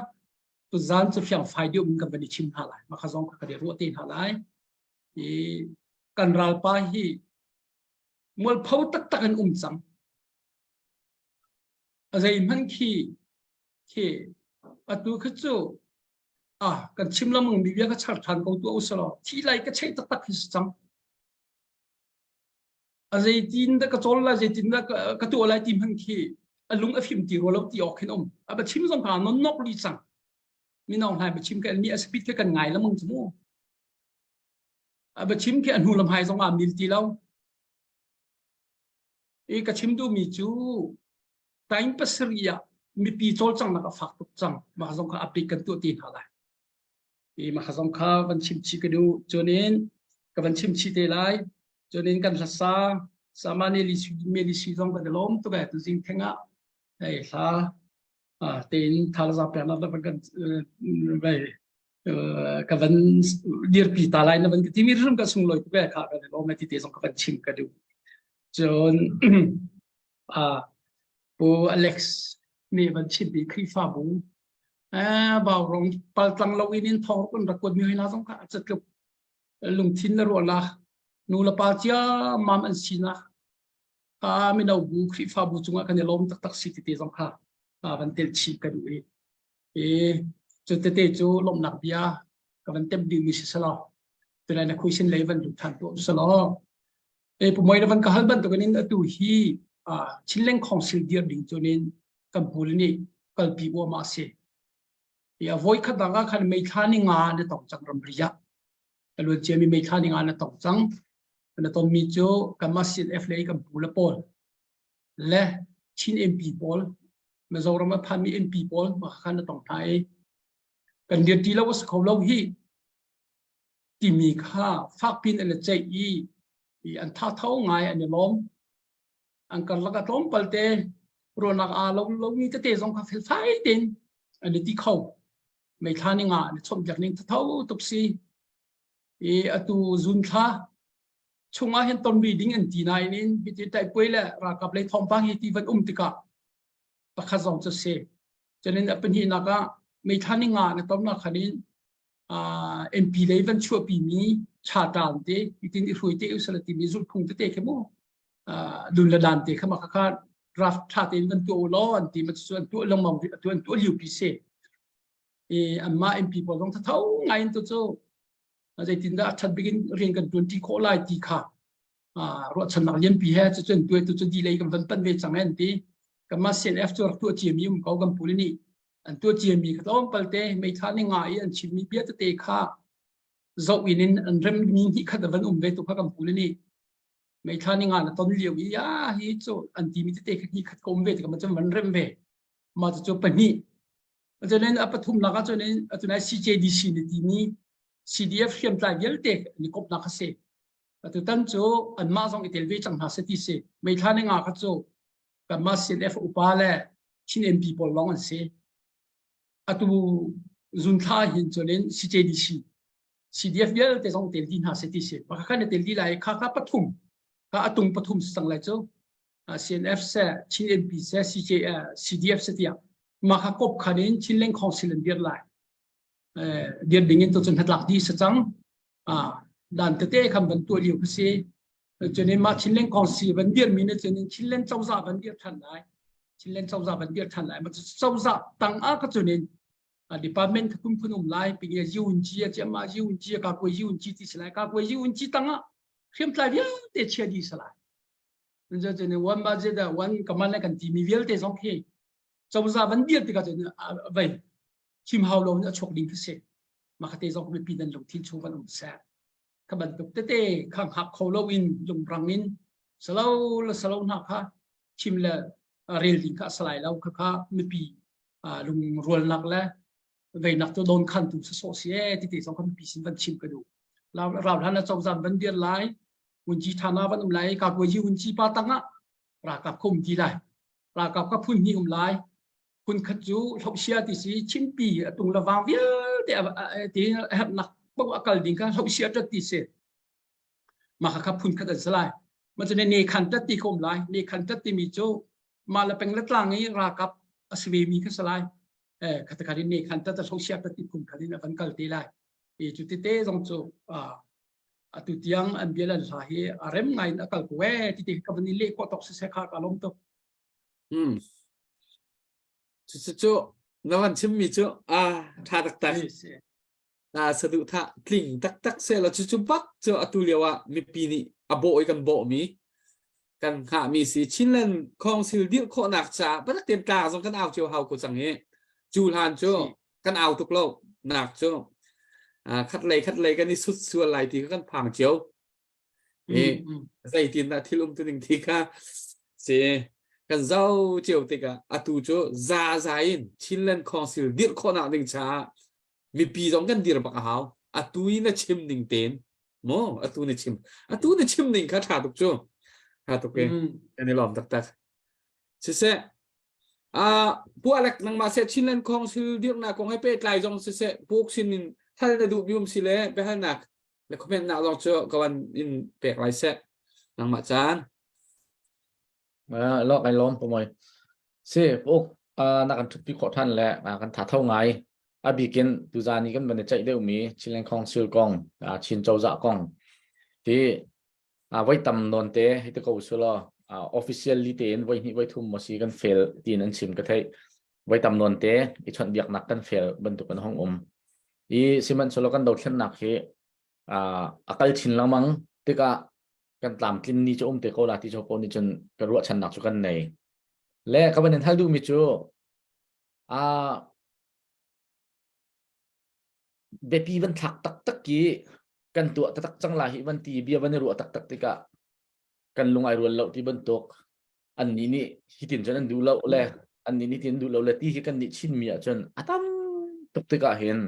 tuzan cu fiangfai deuh in kan van i chim hna lai mah kha zong kha kan i ruah te hna lai i kan ralpa hi mualpho taktak in um cang a zeihmanh khi khi atu kha cu ah kan chim lamang mi bia ka char than ko tu usalaw thi lai ka chei taktak khi si cang a zeitin dah ka cawl lai zeitin dah ka tuah lai ti hmanh khi a lung a fim ti rua lo ti awk khin um a ba chim zong ka non nok li cang minong hlai ba chim ka mi a speed ke kan ngai lamang chu mu a ba chim khi a hnu lam hai zong a mil ti lo i ka chim duh mi cu time pasari ah mipi cawlcanghnak a fak tuk cang mah zong kha update kan tuah ti hna lai i mah zong kha van chim chih ka duh cunin ka van chim chih te lai cunin kan hlasa samani li meli si zong kan i lawm tuk e tuzing theng ah hei hla tein thalza peknak le van kan vai ka van dirpi ta lai na van ka timi rum ka sunglawi tuk e kha kan i lawm e ti te zong ka van chim ka duh cun Pu Alex nih van chimmi Khrihfabu Vaurawng paltlang lo in in thawng kan rak kuatmi hoi hna zong kha a catluk lungthin le ruahnak nu le pa ciammam an sinak ka mino bu Khrihfabu cungah kan i lawm taktak si tete zong kha van tel chih ka duh i i cu tete cu lawmhnak bia ka van tem dingmi si selaw. Tunai na question lei van lut than tuah usalaw. E pumoi na van ka hal bantukin in atu hi Chinland Council dir ding cunin kan pul nih kalpi uama a si. Ya voi khat dang ah khan meithla ni nga na tong cang ramri ah. Ka luan ciami meithla ni nga na tong cang. Na tonmi cu kanmah CNF lei kan pu le pawl le Chin MP pawl Mizoram a phanmi MP pawl mah khan na tong hna i kan dir ti lo a si kho lo hi timi kha fakpin an i ceih i an thatho ngai an i lawm. An karlak ah tlawmpal te ruahnak aa lo lomi tete zong kha felfai tein an i ti kho. Meithla ning ah an i chawnhbiak ning thatho tuk si. I atu zun thla chungah hin ton rih ding an ti nain in hiti taipui le ralkap lei thawngpang hi ti van um tikah pakhat zong cu si. Cunin a pahnihnak ah meithla ning ah na tonnak khan in MP lei van chuahpi mi charter te itin i hruai te usala timi zulhphung tete khi mu dun le dan te kha ma kha draft tha tein van tuah law an ti ma cu an tuah lengmang atu an tuah liu pi se i anmah MP pawl zong tho ngai in tu cu zeitindah a that bikin rian kan tuan ti khawh lai ti kha ruahchannak lianpi he cucun tuai tu cu di lei kan van pan ve cang an ti kanmah CNF cu rak tuah ciami um ko kan puli nih an tuah ciami kha tlawmpal te meithla ni nga i an chimmi bia tete kha zoh in in an remmi hnih khat van um ve tu kha kan puli nih meithla ni nga na ton lio i ya hi cu an timi tete kha hnih khat ka um ve tikah macam van rem ve mah cu pahnih Cunin a pathumnak ah cun atunai CJDC ni timi CDF hriamtlai vialte an i komhnak a si. Atutan cu anmah zong i tel ve cang hna seh ti si. Meithla ni nga kha cu kanmah CNF upa le Chin MP pawl lawng an si. Atu zunthla hin cunin CJDC CDF vialte zong tel dih hna seh ti si. Pakhat khan i tel dih lai kha kha pathum kha atung pathum si cang lai cu. CNF seh Chin MP seh CJ CDF seh tiah mah kha kop khan in Chinland Council an dir lai. Dir ding in to cun hnatlak dih si cang. Dan tete khan van tuah lio khi si. Cunin mah Chinland Council van dir mi nih cunin Chinland cozah van dir than lai. Chinland cozah van dir than lai. Ma cozah tang ah ka cunin department kha kum phun um lai ping ye yun chi a ma yun chi ka ko yun chi ti si lai ka ko yun chi tang ah hriamtlai vialte chia di si lai. Cun one budget one command kan ti mi vialte zong khi cozah van dir tikah cun vei chim hau lo in a chuak ding khi si. Mah kha te zong mipi nan lungthin chung van um seh. Kha bantuk tete kha hngak kho lo in lungrang in salo le salo hna kha chim le rel ding kha salai lo kha kha mipi lungrualnak le veinak cu don khan tu sawsawh si e ti te zong kha mipi sin van chim ka duh. Rau hlan na cozah van dir lai unci thana van um lai ka kuaji unci pa tangah ralkap kha um ti lai ralkap kha phun hnih um lai phun khat cu hlohsia ti si chimpi a tung le vang vialte ti a herhnak paoh a kal ding kha hlohsia tat ti si mah kha kha phun khat an si lai ma cu ne khan tat ti kha um lai ne khan tat timi cu mah le peng le tlang i ralkap a si ve mi kha si lai eh khatakhat in ne khan tat a hlohsia tat ti phun khat in a van kal te lai i cu tete zong cu atu tiang an bia lan hla hi a rem ngai in a kal ko e ti te ka van i leh khawh tok siseh kha ka lawm tuk. Hmm. Cu cu na van chimmi cu a tha taktak. Na saduh tha tling taktak se la cu cu bak cu atu lio ah mipi nih a bawh i kan bawh mi kan hngah mi si Chinland Council dirh khawhnak caah patak ten tla zong kan au cio hau ko cang hi cu hlan cu kan au tuk lo nak cu khat lei khat lei kan i sut sual lai ti kha kan phang cio i zeitin dah thil um tu ning ti kha si kan zo cio tikah atu cu za za in Chinland Council dirh khawhnak ding caah mipi zong kan dir bak a hau atu i na chim ning tein mo atu na chim atu na chim ning kha tha tuk cu tha tuk e kan i lawm taktak siseh Uh, Pu Alec nangmah seh Chinland Council dirhnak kong he pehtlai zong siseh Pu sin in hal na duh bium si le biahalnak le comment nak zong cu ka van in pek lai seh nangmah caan. Uh, lok ai lawm pomoi. Si Pu uh, na kan thutpi khawh than le uh, kan tha tho ngai. A bikin tuzan i kan van i ceih deuhmi Chinland Council kong, uh, Chin cozah kong ti voi tam nawn te hei ti ko su law officially tein voi hnih voi thum maw si kan fail tiin an chim ka theih voi tam nawn te i chawnhbiaknak kan fail bantuk an hong um i sihmanhsehlaw kan dothlennak hi. A kal chin lengmang tikah kan tlamtlin ni cu um te ko la ti cho ko ni cun ka ruahchannak cu kan nei. Le ka van in hal duhmi cu a biapi van thlak taktak i kan tuah taktak cang lai hi van ti bia van i ruah taktak tikah kan lung ai rual lo ti bantuk annih nih hitin cun an duh lo le annih nih tin duh lo le ti hi kan nih Chinmi ahcun a tam tuk tikah hin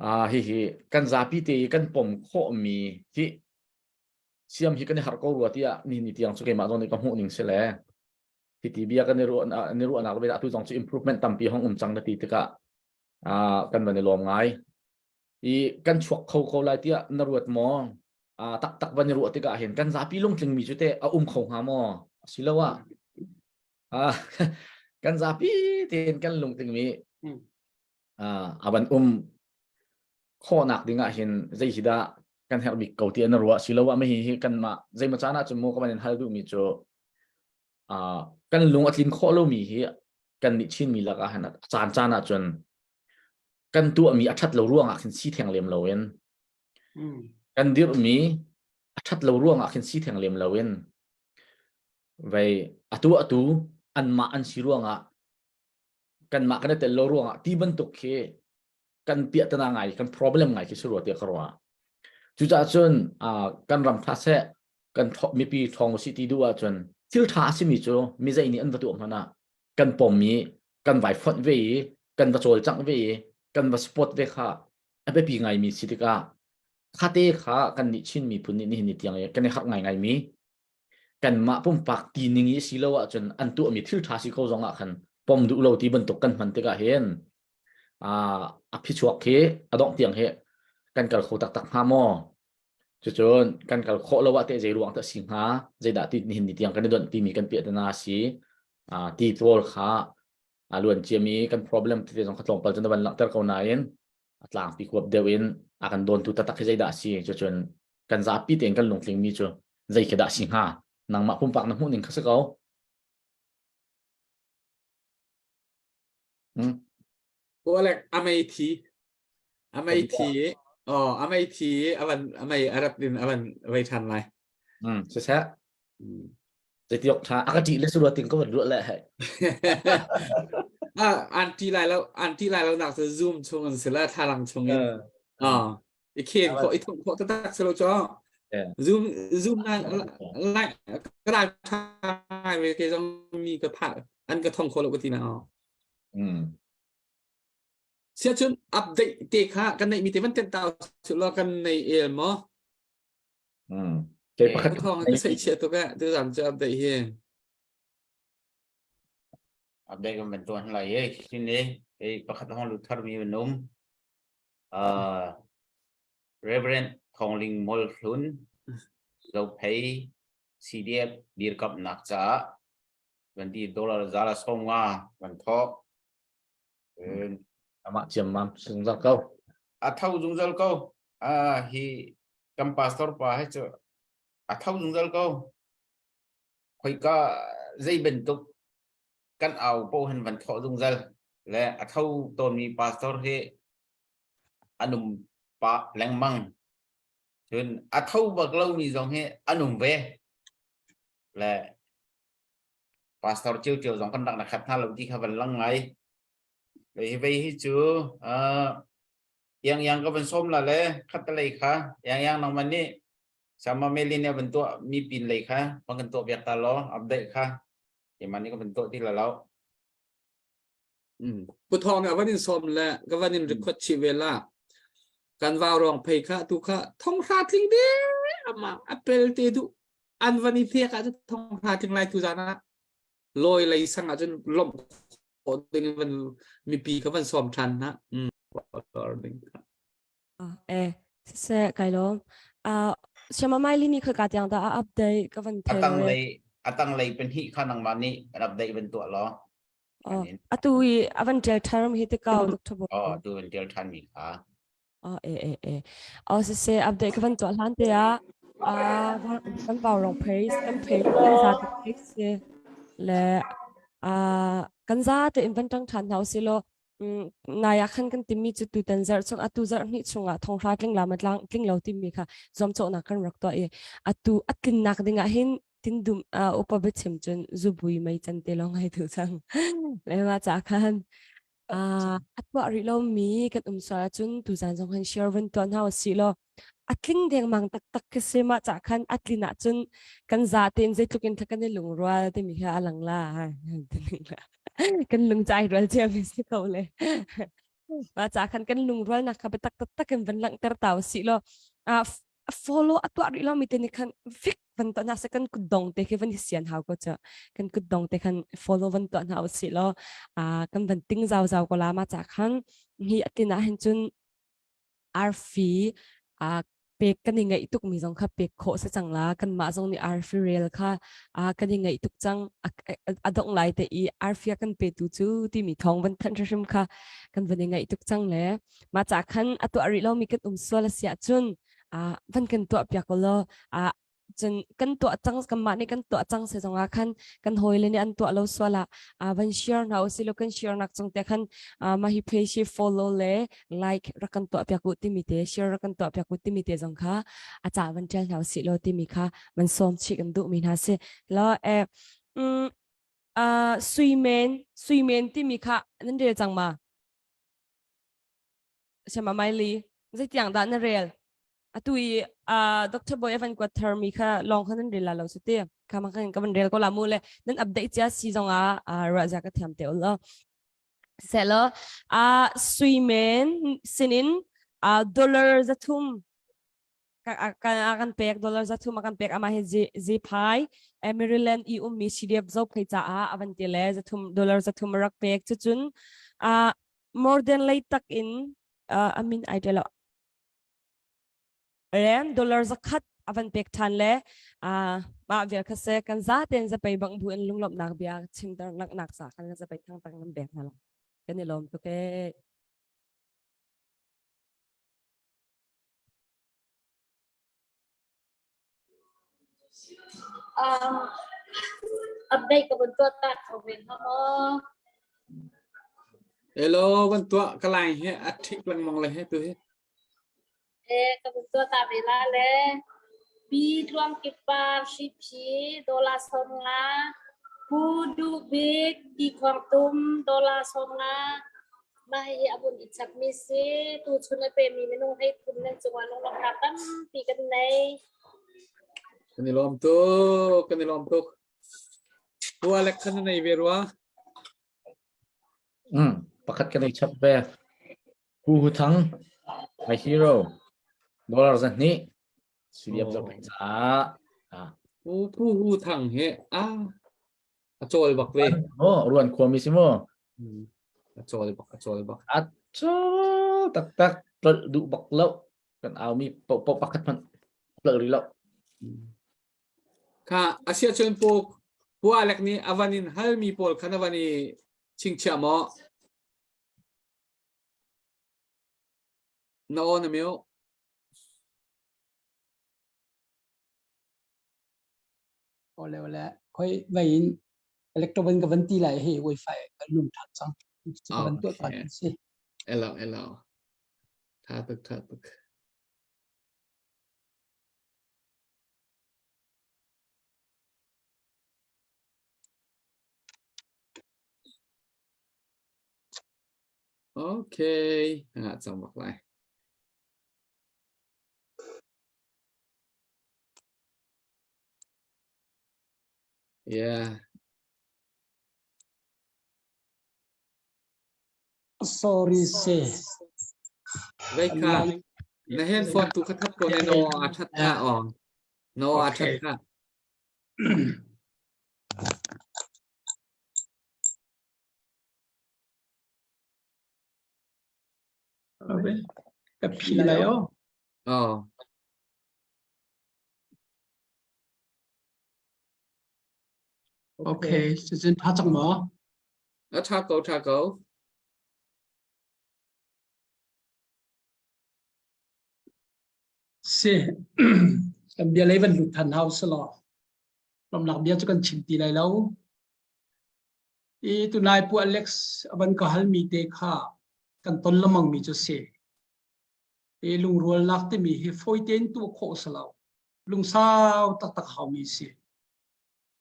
ah hihi kan zapi te i kan pom khawhmi hi siam hi kan i harh ko rua tiah ni ni tiang cu keimah zong nih ka hmuh ning si le hiti bia kan i ruah ni ruahnak le atu zong cu improvement tampi hong um cang na ti tikah ah kan van i lawm ngai i kan chuak kho ko lai tiah na ruat maw? Uh, taktak van i ruah tikah hin kan zapi lungtling mi cu teh a um kho hnga maw? Asiloah uh, kan zapi tein kan lungtling mi uh, a van um khawhnak ding ah hin zei hi dah kan herh bik ko ti na ruah siloah mi hi kanmah zeimaw caan ah cun mu ka van in hal duh mi cu uh, kan lung a tlin khawh lomi hi kan nih Chinmi lakah hin a caan caan ah cun kan tuahmi a ṭhat lo ruangah khin si theng lem loin kan dirhmi a ṭhat lo ruangah khin si theng lem loin vei atu atu anmah an si ruangah kanmah kan i tel lo ruangah ti bantuk khi kan piahtana ngai kan problem ngai khi si rua tiah ka ruah. Cucaah cun kan ram tha seh kan mipi ṭhawng usih ti duh ahcun thil ṭha a simi cu mi zei nih an va tuah hmanh ah kan pom i kan vai fonh ve i kan va cawlcangh ve i kan va support ve kha a biapi ngaimi si tikah khate kha kan nih Chin miphun nih nihin ni tiang i kan i harh ngaingaimi kanmah pumpak ti ning i si lo ahcun an tuahmi thil ṭha si ko zong ah khan pom duh lo ti bantuk kan hman tikah hin a phichuak khi a dongh tiang hi kan kal kho taktak hnga maw? Cucun kan kal khawh lo ah teh zei ruang dah si hnga? Zeidah ti nihin ni tiang kan i donh timi kan piahtana si ti pawl kha a luan ciami kan problem tete zong kha tlawmpal cun na van langhter ko nain a tlangpi huap deuh in a kan dawntu taktak hi zeidah a si? Cucun kan zapi tein kan lungtlingmi cu zei khi dah si hnga? Nangmah pumpak na hmuh ning kha si ko. Hmm. Alek amei thi amei thi oh amei thi avan amei arap din avan vei than lai. Hmm, siseh. Zeitiok tha aka ṭih le sura ting ko van ruah le hai. Ah an ṭi lai lo an ṭi lai lo nak cu zoom chung in sila thlalang chung in. Ah i khen khawh i thongh khawh taktak si lo cu. Zoom zoom na lai ka ral tha ve ke zong mi ka pha an ka thong kho lo ka ti na. Mm. Sia cun update te kha kan neih mi te van ten tau su lo kan nei el maw? Mm. Kei pakhat thong ka sei chia tuk eh tu zan cu update hi. Update kan van tuan lai e sin le kei pakhat hong lu thar mi van um. Uh, Reverend Thongling Mol Hlun Zophei CDF dirkamnak caah van ti dollar zala som nga van thawk amah ciammam zungzal ko a tho zungzal ko a hi kan pastor pa he cu a tho zungzal ko khoika zei bantuk kan au po han van thawh zungzal le a tho tawnmi pastor hi anum pa lengmang cun a tho bak lomi zong hi anum ve le pastor cio cio zong kan rak na khat hna lo ti kha van lang ngai le hi vei hi cu uh, yang yang ka van som la le khat lei kha yang yang nang man nih sama melin ya van tuah mi pin lei kha van kan tuah biak ta lo update kha keimah nih ka van tuah ti la lo Pu Thawng nih a van in sawm le ka van in record chih ve la. Kan vau rong phei kha tu kha thong hra tling de ama a pel te du an van i phek ah thong hra tling lai tu zan ah loi lei sang ah cun lomh khawh ding van mipi kha van sawm than na mm ding kha Eh, siseh kai lawm. Ah, Siama mai lini khoi ka tiang dah a update ka van thei atang lei atang lei pen hi kha nangmah nih kan update van tuah law Oh, atu i avan ṭial ṭhan hi te kau tuk ṭha Oh, tu van ṭial ṭhan mi kha. Oh, e e e. Oh, siseh update ka van tuah hlan te ah ah kan vau rong phei kan phei kan za te phei si le ah kan za te in van ṭang ṭhan hna usih law. Nai ah khan kan timi cu tutan zarh chung atu zarh hnih chungah thonghra tling la ma tlang tling lo timi kha zuamcawhnak kan rak tuah i atu a tlinnak dingah hin tindum upa biachim cun zubui mei can te lawng ai tu cang. Le ma ca khan a tuah rih lomi kan um sual ahcun tuzan zong hin share van tuah hna usih law a tling dengmang taktak khi si mah cah khan a tlin ahcun kan za tein zeitluk in kan i lungrual timi kha a lang la kan lungcai rual cia mi si ko le mah cah khan kan lungrualnak kha biatak taktak in van langhter ta usih law follow a tuah rih lomi te nih khan fik van tuah hna seh kan kutdong te khi van i sian hau ko cu kan kutdong te khan follow van tuah hna usih law kan van ting zau zau ko la ma ca khan hi atin ah hin cun arfi pek kan i ngaih tuk mi zong kha pek khawh si cang la kan mah zong nih arfi rel kha kan i ngaih tuk cang a dongh lai te i arfi a kan petu cu timi thawng van thanh hrim kha kan van i ngaih tuk cang le mah ca khan a tuah rih lomi kan um sual a si ahcun van kan tuah piak law cun kan tuah cang kanmah nih kan tuah cang se zongah khan kan hawile nih an tuah lo sual ah van share hna usih law kan share nak cung te khan mah hi page hi follow le like rak kan tuah piak u timi te share rak kan tuah piak u timi te zong kha a ca van ṭial hna usih law timi kha van sawm chih kan duh mi hna si lo eh suimen suimen timi kha nan rel cang ma Siama Miley, zeitiang dah na rel? Atu i uh, Dr. Boy Evan kuat thar mi kha lawng kha nan rel la lo su ti. Kha ma kan ka van rel ko la mu le nan update cia si zong ah uh, ruah za ka thiam te ul lo. Se lo uh, suimen sinin uh, dollar zathum ka kan pek dollar zathum a kan pek ama hi ziphai Maryland i ummi CDF zo phei caah avan ti le zathum dollar zathum rak pek cucun uh, more than lei tak in uh, amin ai lo rem dollar zakhat avan pek than le uh, mah vial kha se kan za ten zapei bang bu in lunglawmhnak bia chimter nak nak sa kan zapei thang tang nan bek hna lo kan i lawm tuk e Um, update ka van tuah ta kho ve hnga maw? Hello, van tuah ka line hi a ṭhik lengmang le he tu hi. Eh, ka van tuah ta ve la le. Pi tluang kip par hri dollar 50. Pu Duh Bik ti khuang tum dollar 50. Mah hihi a vun i chapmi si. Tuchun a pemi minung 13 nan cungah lunglawmhnak tampi kan nei. Kan i lawm tuk, kan i lawm tuk. Tua lek khan na nei ve rua. Mm, pakhat kan i chap ve. Pu Hu Thang, my hero. Dollar 200. Siliap oh. caah. Ah. Pu Pu Hu Thang he ah A cawl bak ve. Oh, ruan khuami si mu. A cawl bak, a cawl bak. A cawl taktak tlolh duh bak lo. Kan aumi popo pakhat hmanh tlolh rih lo. Kha asia cun pu pu Alek nih avan in halmi pawl khan avan i chingchiah maw? Na aw na mute. Ole ole khoi vai in electro van ka van ti lai hi wifi kan nung than cang ka van tuah ta si elo elo tha tuk tha tuk Okay, nga cang bak lai. Yeah. Sorry se. Vai kha na handphone tu kha that ko ne no a that kha on. No a that kha. Okay. Ka phi lai o. Oh. Okay, cucun tha cang maw? A tha ko, tha ko. Si, kan bia lei van lut than hau selaw. Lomnak bia cu kan chim ti lai lo. I tunai Pu Alex a van ka halmi te kha kan ton lamang mi cu si. I lungrualnak timi hi fawi tein tuah khawh si lo. Lungsau taktak haumi si.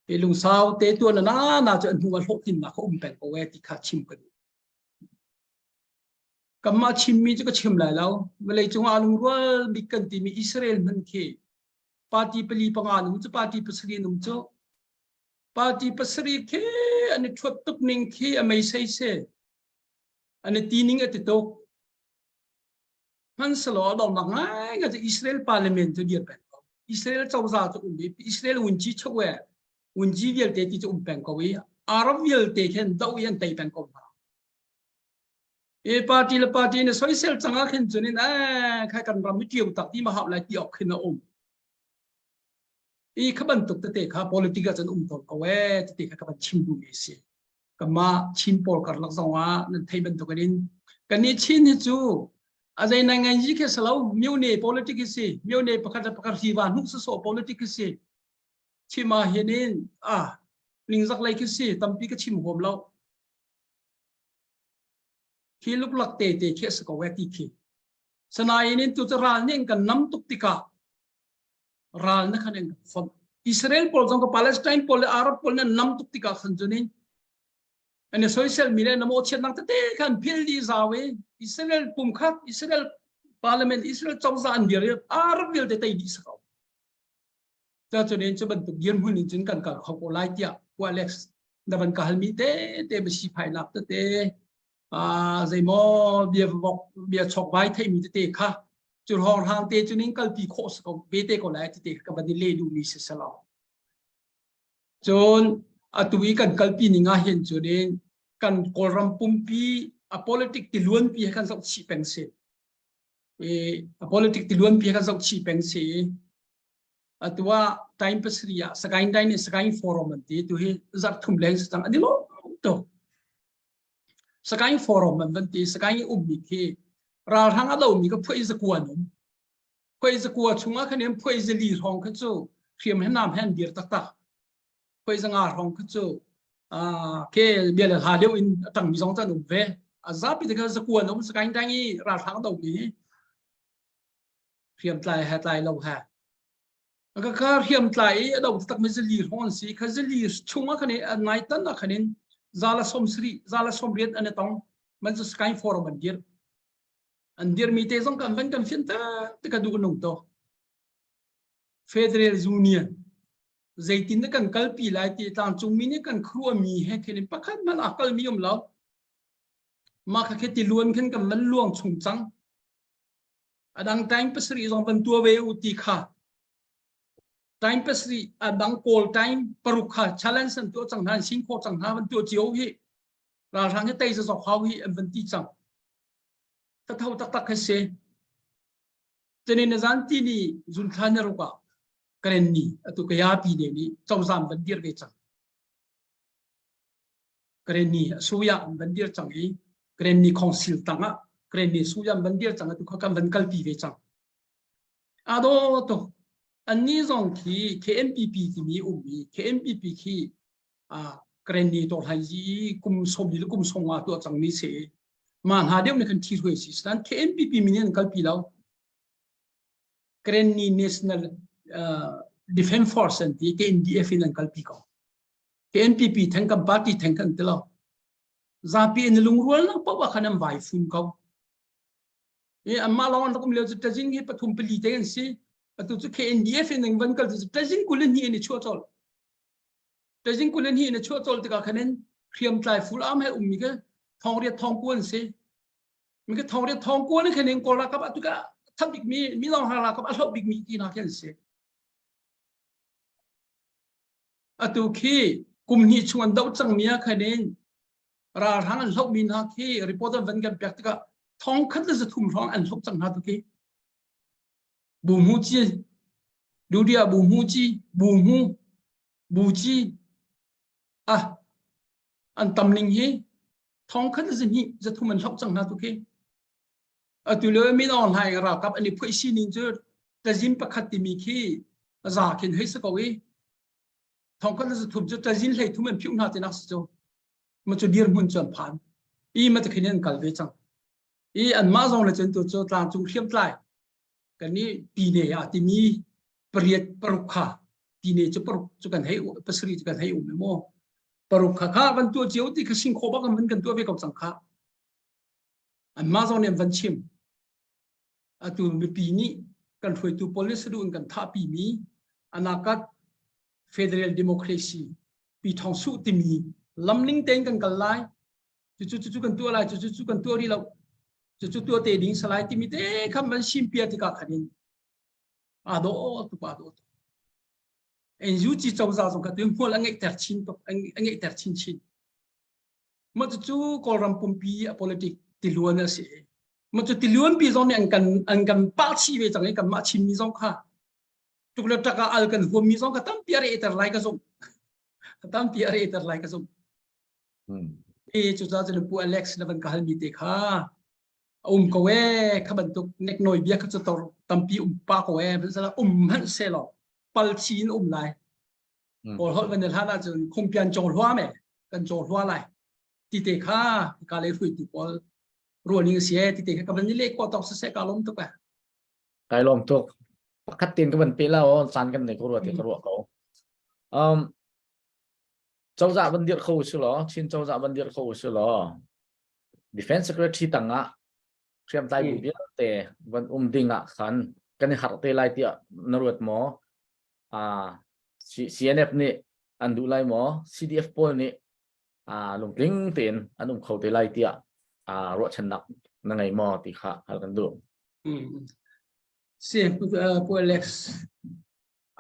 I lungsau te tuah na na cu an hnu ah hlawhtlinnak a um peng ko e ti kha chim ka duh. Kanmah chimmi cu ka chim lai lo. Vawlei cungah lungrual bik kan timi Israel hmanh khi party pali panga an um cu party pasarih an um cu. Party pasarih khi an i ṭhuat tuk ning khi a meisei si. An i ti ning a ti tuk. Hmanhsehlaw a donghnak ngaingai cu Israel parliament cu dir peng ko. Israel cozah cu um i Israel vunci chuah e vunci vialte ti cu um peng ko i Arab vialte khin doh i an tei peng ko hna. E party le party na soisel cang ah khin cun in eh khai kan ram i ṭio tak ti ma hau lai ti awk khin a um. I kha bantuk tete kha politic ah cun um tawn ko ee tete kha ka van chim duhmi a si. Kanmah Chin pawl karlak zong ah nan theih bantuk in kannih Chin hi cu a zei nai ngai yi khi si lo myone politic hi si myone pakhat le pakhat riva hnuk sawsawh politic hi si chim ah hin in ah ningzak lei khi si tampi ka chim huam lo Khi luklak te te khi a si ko e ti khi. Sanain in tu cu ral nih kan nam tuk tikah ral na khan in kan fonh. Israel pawl zong ka Palestine pawl le Arab pawl nan nam tuk tikah khan cun in an i soisel mi le na mawhchiatnak tete khan phil dih zau i Israel pumkhat Israel parliament Israel cozah an dir i Arab vialte tei dih si ko. Cucun in cu bantuk dirhmun in cun kan kal kho ko lai tiah Pu Alex na van ka halmi te te basi phainak tete zeimaw bia vok bia chokvai theimi tete kha cu hrawng hrang te cun in kalpi khawh si ko ve te ko lai tete ka van i le duhmi si selo. Cun atu i kan kalpi ning ah hin cun in kan Kawlram pumpi a politic tiluanpi he kan zoh chih peng si. I a politic tiluanpi he kan zoh chih peng si. Atu ah time pasarih ah Sagaing Dine Sagaing Forum an ti tu hi zarh thum leng si cang an i lawm tuk. Sagaing Forum an van ti Sagaing i ummi khi ralhrang a lomi ka phuai zakua an um. Phuai zakua chungah khan in phuai zali hrawng kha cu hriam he nam he an dir taktak. Phuai zanga hrawng kha cu ke bia le hla deuh in a tangmi zong cu an um ve. A zapi te kha zakua an um Sagaing Dine i ralhrang a domi hi hriamtlai he tlai lo he ka kha hriamtlai i a do tak mi zali hrawng an si kha zali chung ah khan i nai tan ah khan in zala som sri zala som riat an i tong man cu sky forum an dir an dir mi te zong kan van kan fian ta te ka du nung to Federal Union zeitin na kan kalpi lai ti tlangcung mi nih kan khrua mi he khin pakhat man a kal mi um lo ma kha khe ti luan khin kan man luang chung cang A dang time pasarih zong van tua ve u ti kha time pasarih a dang kawl time paruk kha challenge an tuah cang hna an sing khawh cang hna van tuah cio hi ralhrang hi tei zazok hau hi an van ti cang tatho taktak kha si tene na zan ti ni zun thla na ruk ah karen ni atu kaya pi ne ni cozam van dir ve cang Karenni suya an van dir cang i Karenni council tangah Karenni suya an van dir cang atu kha kan van kalpi ve cang. Ado to anni zong khi KNPP timi um i KNPP khi Karenni to hlai ji kum som le kum song nga tuah cang mi si ma hna deuh ne kan thi hui si san KNPP min an kalpi lo Karenni National Defense Force an ti KNDF in an kalpi ko KNPP theng kan party theng kan ti lo. Zapi in lungrual nak paoh ah khan an vai fun ko. I anmah lawng an rak um lio cu tazing hi pathum pali te an si. Atu cu KNDF in van kal cu tazing kul in hi in i chuah cawlh. Tazing kul in hi in i chuah cawlh tikah khan in hriamtlai full arm he ummi ke thong riat thong ku an si. Mi ke thong riat thong ku an khan in kawl ralkap atu ka that bik mi mi long ralkap a hloh bik mi ti na khi an si. Atu khi kum hnih chung an doh cangmi ah khan in ralhrang an hlohmi hna khi report an van kan pek tikah thong khat le zathum hrawng an hloh cang hna tu khi bu mu ci dudia bu mu ci bu mu bu ci ah an tam ning hi thong khat le zahnih zathum an hloh cang hna tu khi Atu lio Min Aung Hlaing ralkap an i phuih sining cu tazin pakhat timi khi za khin hei si ko i thongkhat le zathum cu tazin hlei thum an phiuh hna tinak si cu. Ma cu dirhmun cu an phan. I ma tikhin an kal ve cang. I anmah zong le cun tu cu tlangcung hriamtlai kan i pine ah timi pariat paruk kha pine cu paruk cu kan hei pasarih cu kan hei um maw paruk kha kha van tuah cio ti kha sing khawh bak an kan tuah ve ko cang kha anmah zong nih an van chim atu mipi nih kan hruaitu police duh in kan thahpi mi anakat federal democracy pi thong su timi lamling tein kan kal lai cucu cucu kan tuah lai cucu cu kan tuah rih lo cucu tuah te ding salai timi te kha man sim pia tikah khan in aa dawh tuk aa dawh tuk NUG cozah zong kha tu hmual a ngeihter chin tuk a ngeihter chin chin mah cucu Kawlram pumpi a politic tiluan a si mah cu tiluan pi zong nih an kan an kan pah chih ve cang i kanmah Chinmi zong kha tuk le tak ah al kan huammi zong kha tampi a rehter lai ka zumh tampi a rehter lai ka zumh E cucaah cun Pu Alex na van ka halmi te kha a um ko ee kha bantuk neknawi bia kha cu tor tampi um pa ko ee um hmanh se law pal chi in um lai kawl holh van hlan ahcun khumpian caw hlua me kan caw hlua lai ti te kha ka le hruaitu pawl ruaning si e ti te kha ka van ni le ko tok se ka lom tuk e Kai lawm tuk. Pakhat tin ka van pe la o caan kan nei ko rua ti ka ruah ko. Um cozah van dirh kho usih law Chin cozah van dirh kho usih law Defense Secretary tangah hriamtlai bu vialte van um ding ah khan kan i harh te lai tiah na ruat maw? Uh, CNF nih an duh lai maw? CDF pawl nih uh, lungtling tein an um kho te lai tiah uh, ruahchannak na ngei maw ti kha hal kan duh. Mm. Si, Pu Alex,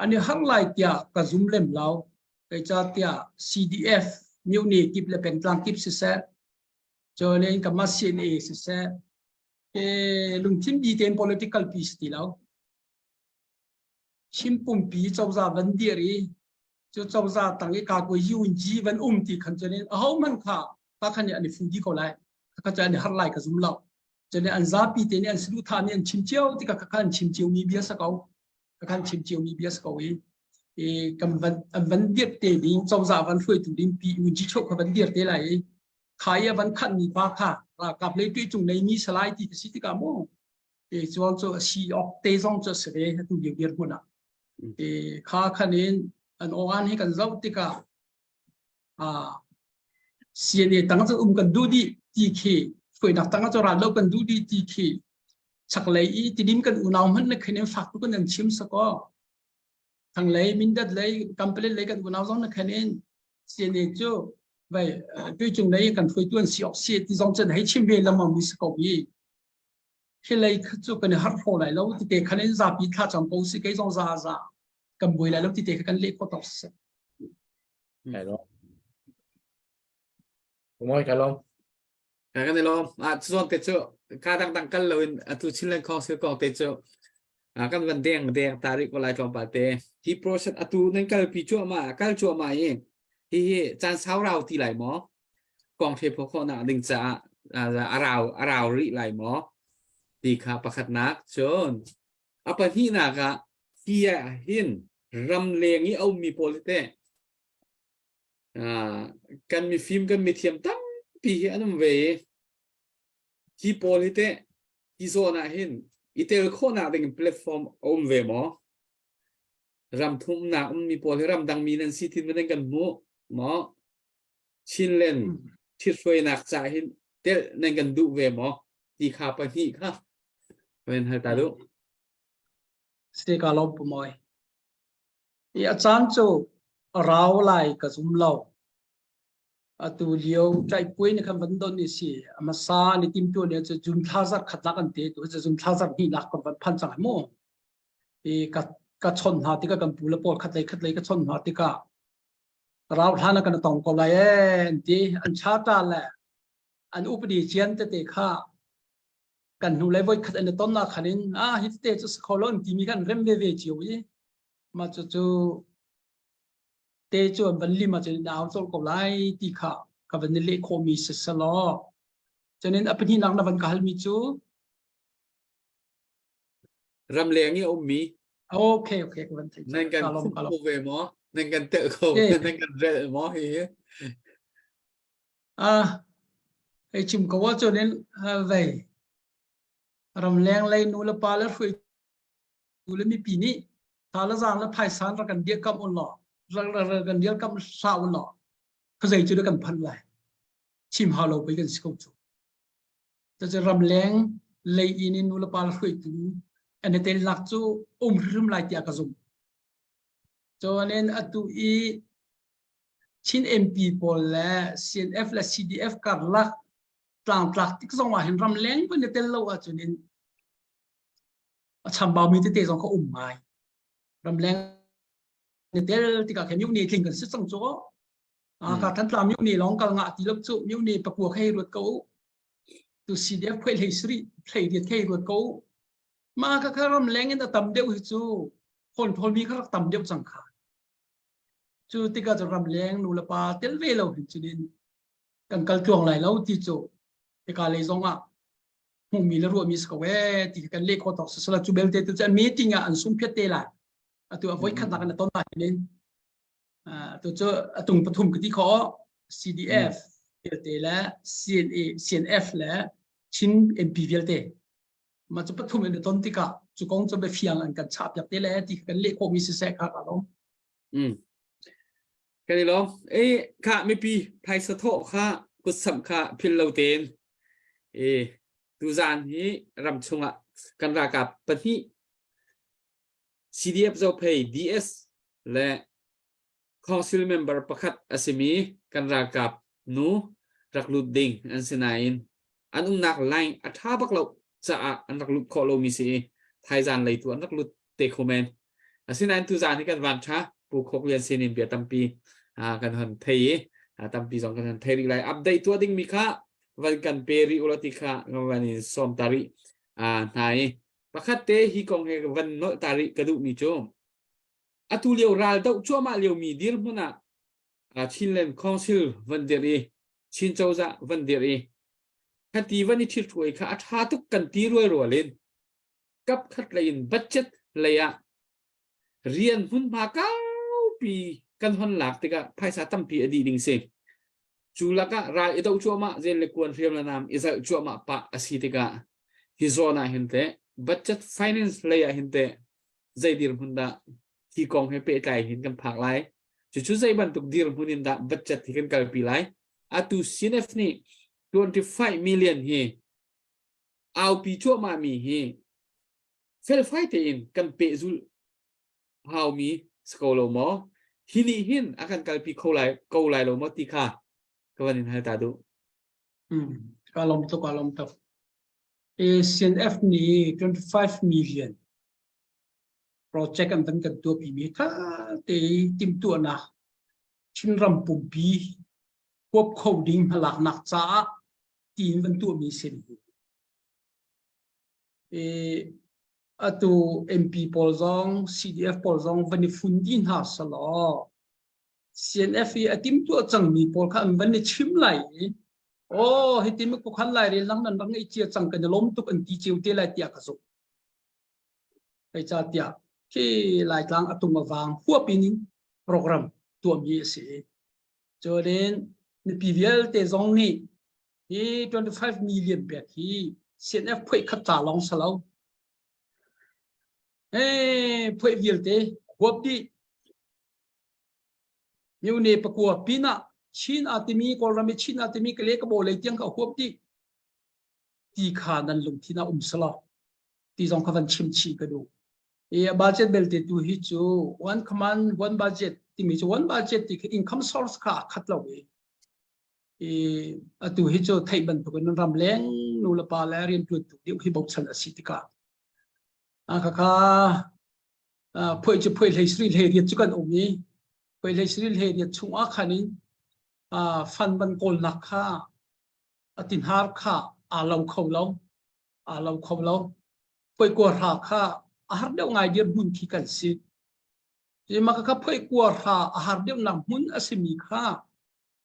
An i harh lai tiah ka zum lem lo. Zeicahtiah CDF myone kip le pengtlang kip siseh, cun in kanmah CNA siseh, lungthin bi tein political peace ti lo. Chin pumpi cozah van dir i cu cozah tang i kakuai UNG van um ti khan cun in ahohmanh kha ka khan nih an i fu dih ko lai. Kha cu an i harh lai ka zum lo. Cun an zapi te nih an saduhthah nih an chim cio tikah kha an chim cio mi bia sa ko. Ka kan chim cio mi bia si ko i i kan van an van dirh te ding cozah van hruaitu ding pi UG chok kha van dir te lai i kha i a van khat mi pa kha ralkap lei tui cung nei mi salai ti ka si tikah mu e chuan cu a si ok te zong cu si ve tu dir dir hmun ah e kha khan in an oan hi kan zoh tikah CNA tang cu um kan duh dih ti khi hruainak tang cu ral lo kan duh dih ti khi chaklei i tidim kan unau hmanh na khen in fak tu kan chim sako thanglei mindat lei kampalet lei kan unau zong na khen in CNA cu vai tui cung lei kan hruaitu an si ok si ti zong cun hei chim ve lamang mi si ko i hi lei cu kan i har hro lai lo ti te khan in zapi thla cam ko si kei zong za za kan buai lai lo ti te kha kan leh khawh tawk si. Kai lawm. Moi kai lawm. Ka kan i lawm. Ah chuan te cu ka dang dang kal loin atu Chinland Council kong te cu ah kan van deng deng ta rih ko lai tlawmpal te. Hi process atu nan kalpi cuahmah kal cuahmah i hi hi caan sau rau ti lai maw? Kong the pho khawh nak ding caah a rau a rau rih lai maw? Ti kha pakhatnak cun A pahnihnak ah hi ah hin ramleng i a ummi pawl hi teh kan mifim kan mithiam tampi hi an um ve i hi pawl hi teh hi zawn ah hin i tel khawhnak ding platform a um ve maw? Ram thumnak ummi pawl hi ramdang mi nan si thin nan kan hmuh maw? Chinland ṭhithruainak ca hin telh nan kan duh ve maw? Ti kha pahnih kha ven hal ta duh. Si ka lawm pu Mawi. I a caan cu a rau lai ka zum lo. Atu lio ṭaihpuai ni khan van don ni si. A hmasa ni timtu ni cu June thla zarh khat nak an te tu cu June thla zarh hnih nak kan van phan cang mu. I ka ka chon hna tikah kan pu le pawl khat lei khat lei ka chon hna tikah rau hlan ah kan tong ko lai ee an ti an charter le an upadi cian tete kha kan hnu lei voi khat an i ton nak khan in ah hi tete cu si kho lo an timi khan rem ve ve cio i mah cu cu te cu an van lim ahcun na au colh ko lai ti kha ka van i leh khawhmi si selaw cunin a pahnihnak na van ka halmi cu Ramleng i a ummi Okay, okay, ka van theih. Nan kan Kalom, kalom. kho ve maw? Nan kan telh kho, nan kan relh maw hi? Ah, hei chim ko ahcun in vei ramleng lei nu le pa le hruaitu le mipi nih tha le zaang le phaisa rak kan dirkamh u law rak kan dirkamh hlah u law khuazei cu dah kan phanh lai chim hau lo pei kan si ko cu. Cucu ramleng lei in in nu le pa le hruaitu an i telnak cu um hrimhrim lai tiah ka zumh. Cun atu i Chin MP pawl le CNF le CDF karlak tlangtlak tik zong ah hin ramleng pun i tel lo ahcun in a chambaumi tete zong kha um ngai. Ramleng i tel tikah khin myu ni tling kan si cang cu. Ka Thantlang myu ni lawng kal ngah ti lo cu myu ni pakua khei ruat ko. Tu CDF phuai hlei sri hlei riat khei ruat ko. Mah ka kha ramleng in a tam deuh hi cu control mi kha rak tam deuh cang kha. Cu tikah cu ramleng nu le pa tel ve lo hin cun in kan kal tluang lai lo ti cu hika lei zong ah hmuhmi le ruahmi si ko ee ti kan leh khawh tawk sisala cu belte tu cu an meeting ah an sung phiat te lai atu a voi khatnak an ton lai hin tu cu atung pathum ka ti khawh CDF vialte le CNA CNF le Chin MP vialte mah cu pathum in ton tikah cu kong cu biafiang an kan chah piak te le ti kan leh khawhmi siseh kha ka lawm. Mm. Kan i lawm. E kha mipi phaisa thawh kha kutsamh kha phil lo tein e tuzan hi ram chungah kan ralkap pahnih CDF Zophei DS le council member pakhat a simi kan ralkap nu rak lut ding an si nain an umnak line a ṭha bak lo caah an rak lut khawh lomi si i thaizan lei tu an rak lut te kho men. Asinain tuzan hi kan van ṭha Pu Khok Lian sin in bia tampi kan hon thei i tampi zong kan hon thei rih lai. Update tuah dingmi kha van kan pe rih ulaw ti kha van in sawm ta rih hna i pakhat te hi kong he van nolh ta rih ka duhmi cu atu lio ral doh cuahmah liomi dirhmun ah Chinland Council van dirh i Chin cozah van dirh i khati van i ṭhithruai kha a ṭha tuk kan ti rualrual in kap khat lei in budget lei ah rian hmunhma kaupi kan hon lak tikah phaisa tampi a dih ding si. Cu lakah ral i doh cuahmah zen le kuan hriam le nam i zalh cuahmah pah a si tikah hi zawn ah hin teh budget finance lei ah hin teh zei dirhmun dah hi kong he pehtlai hin kan phak lai cucu zei bantuk dirhmun in dah budget hi kan kalpi lai atu CNF nih 25 million hi aupi cuahmah mi hi felfai tein kan pehzulh haumi si ko lo maw hi nih hin a kan kalpi kho lai ko lai lo maw ti kha ka van in hal ta duh ka lom tuk ka lom tuk CNF nih 25 million project an van kan tuahpi mi tha te timhtuahnak Chinram pumpi huap kho ding hmalaknak caah tiin van tuahmi si. E, atu MP pawl zong CDF pawl zong van i fun dih hna selaw CNF i a timtuah cangmi pawl kha an van i chim lai i oh hitin khuakhan lai rel lang nan rak ngeih cia cang kan i lawm tuk an ti cio te lai tiah ka zumh. Zeicahtiah khi Laitlang a tung a vang huap in program tuahmi a si. Cun mipi vialte zong nih hi 25 million pek hi CNF phuai khat ca lawng si lo. Hey, phuai vialte huap dih. Myone pakua pinah Chin a timi Kawlram i Chin a timi kale ka bo lei tiang ka huap dih. Ti kha nan lungthin ah um selaw ti zong kha van chim chih ka duh. I budget belte tu hi cu one command one budget timi cu one budget ti khi income source kha a khat lo i i atu hi cu theih bantuk in ram leng nu le pa le rian tuan tu deuh hi bochan a si tikah a kha kha phuai cu phuai hlei sri hlei riat cu kan um i phuai hlei sri hlei riat chung ah khan in fund ban kawlnak kha a tinhar kha aa lo kho lo aa lo kho lo. Phuaikua hra kha a har deuh ngai dirhmun khi kan si. Hi mah kha phuaikua hra a har deuhnak hmun a simi kha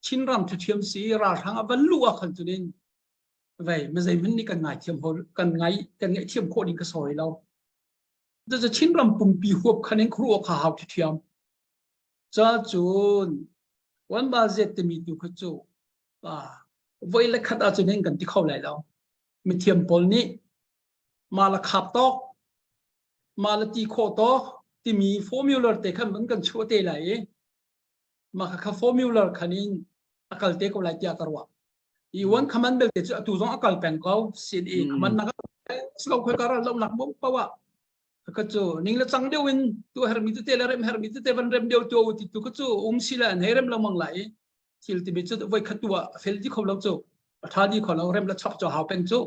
Chinram ṭhiṭhiam si ralhrang a van luh ah khan cunin vei mizei hmanh nih kan ngaithiam kan ngai kan ngaihthiam khawh ding ka sawi lo. Cucu Chinram pumpi huap khan in khuaruah kha hau ṭhiṭhiam. Ca cun one budget timi tu kha cu pa. Voi le khat ahcun hin kan ti kho lai lo. Mithiam pawl nih mah la khap tawk, mah la ti khawh tawk timi formula te khan van kan chuah te lai i mah kha formula khan in a kal te ko lai tiah ka ruah. I one khaman belte cu atu zong a kal peng ko sin i khaman nak slo khoi kar lo nak mo pawa ka cu ning le cang deuh in tu hermi tete le rem hermi tete van rem deuh tu ti tu ka cu um si le an hei rem lo mang lai thil timi cu voi khat tu ah fel di kho lo cu a tha di kho lo rem le chok cho hau peng cu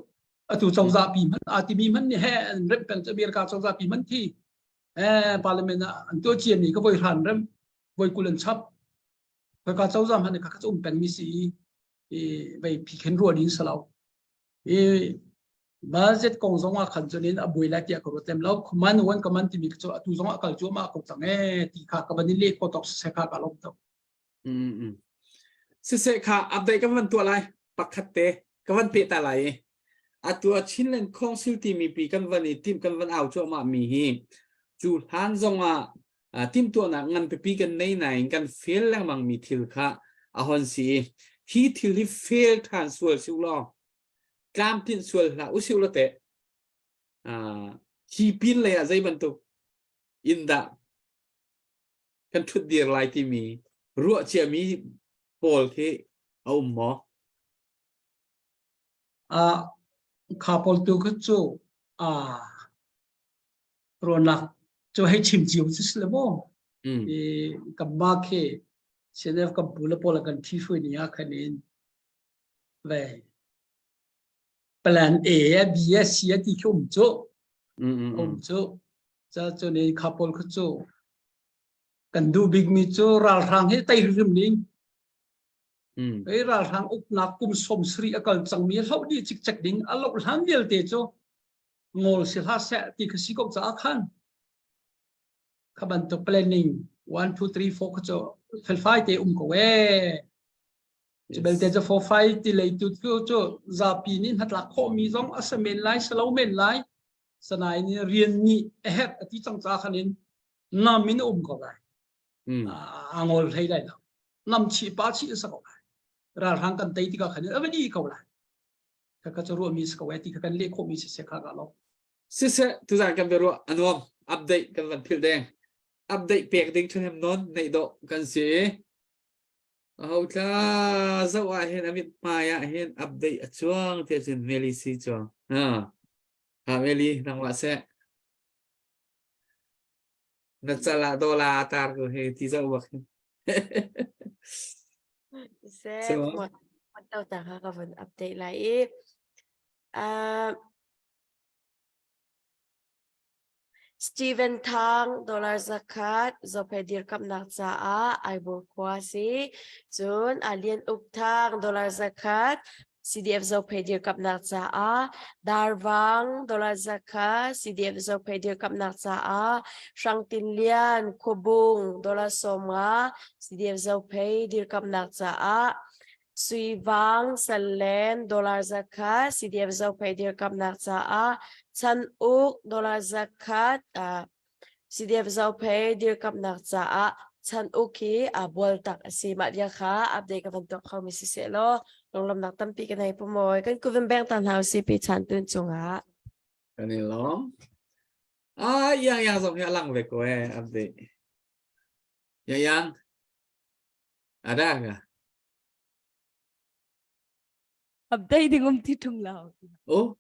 atu cozah pi man a timi man ni he an rem peng cu America cozah pi man thi eh parliament ah an to chiami ka voi hran rem voi kul an chap ka cozah man ka ka um peng mi si i vei phi khen ruan in salo i budget kong zong ah khan cun in a buai lai tiah ka ruat lem lo khuman wan kaman timi cu atu zong ah kal cu ma ko cang e ti kha ka van in le ko tok se kha ka lom to Mm. Siseh kha update kan van tuah lai pakhat te ka van pe ta lai i atu a Chinland Council timi pi kan van i tim kan van au cuahmah mi hi cu hlan zong ah timhtuahnak ngan pipi kan nei nain kan fail lengmang mi thil kha a hon si i hi thil hi fail than sual siu law tlamtlinh sual hlah usiu law teh hi pin lei ah zei bantuk in dah kan ṭhut dir lai timi ruah ciami pawl khi a um maw? Ah, kha pawl tu kha cu ah ruahnak cu hei chim cio cu si le maw? Mm. I kan mah khi CNF kan pu le pawl kan thi hruai ni ah khan in ve plan A B C ti khi um cu Mm, mm, um mm. cu ca cu ni kha pawl kha cu kan duh bikmi cu ralhrang hi tei hrim ning Mm. Ei ralhrang uknak kum som sri a kal cangmi hloh dih cikcek ding a loh hlan vialte cu ngol si hlah seh ti kha si ko caah khan kha bantuk planning 1 2 3 4 kha cu felfai te um ko ee cu belte cu 4 5 ti lei tu cu cu zapi nih hnatlak khawhmi zong a sa men lai sa lo men lai sanain rian nih a herh a ti cang ca khan in nam in um ko lai a ngol hlei lai lo nam chi pa chi sa ko lai ralhrang kan tei tikah khan a va di ko lai ka ka chu ruahmi si ko ai ti kha kan leh khawhmi si se kha ka lo siseh tuzan kan biaruah anuam update kan van phil deng update pek ding ṭhahnem nawn neih dawh kan si aho tla zoh ah hin amit hmai ah hin update a chuang ti cun Meli si chuang ha ha Meli nangmah seh na cal ah dola tar ko he ti zoh bak hin Seh, tau ta kha ka van update lai i uh, Steven Thang dollar zakhat Zophei dirkamnak caah Aibur khua si. Cun Alian Uk Thang dollar zakhat CDF Zophei dirkamnak caah Darvang dollar zakhat CDF Zophei dirkamnak caah Hrangtin Lian Khuabung dollar 50 CDF Zophei dirkamnak caah Suivang Sallen dollar zakhat CDF Zophei dirkamnak caah Chan Uk dollar zakhat CDF Zophei dirkamnak caah Chan Uk hi aa bual tak a si. Mah bia kha update ka van tuah kho mi si seh law lunglawmnak tampi ka nei pumawi. Kan kuvin beng ta hna usih pi chan tun cungah. Kan i lawm. Ah, yang yang zong hi a lang ve ko eh update. Yang yang. Ada ka? Update ding um ti tung lo. Oh.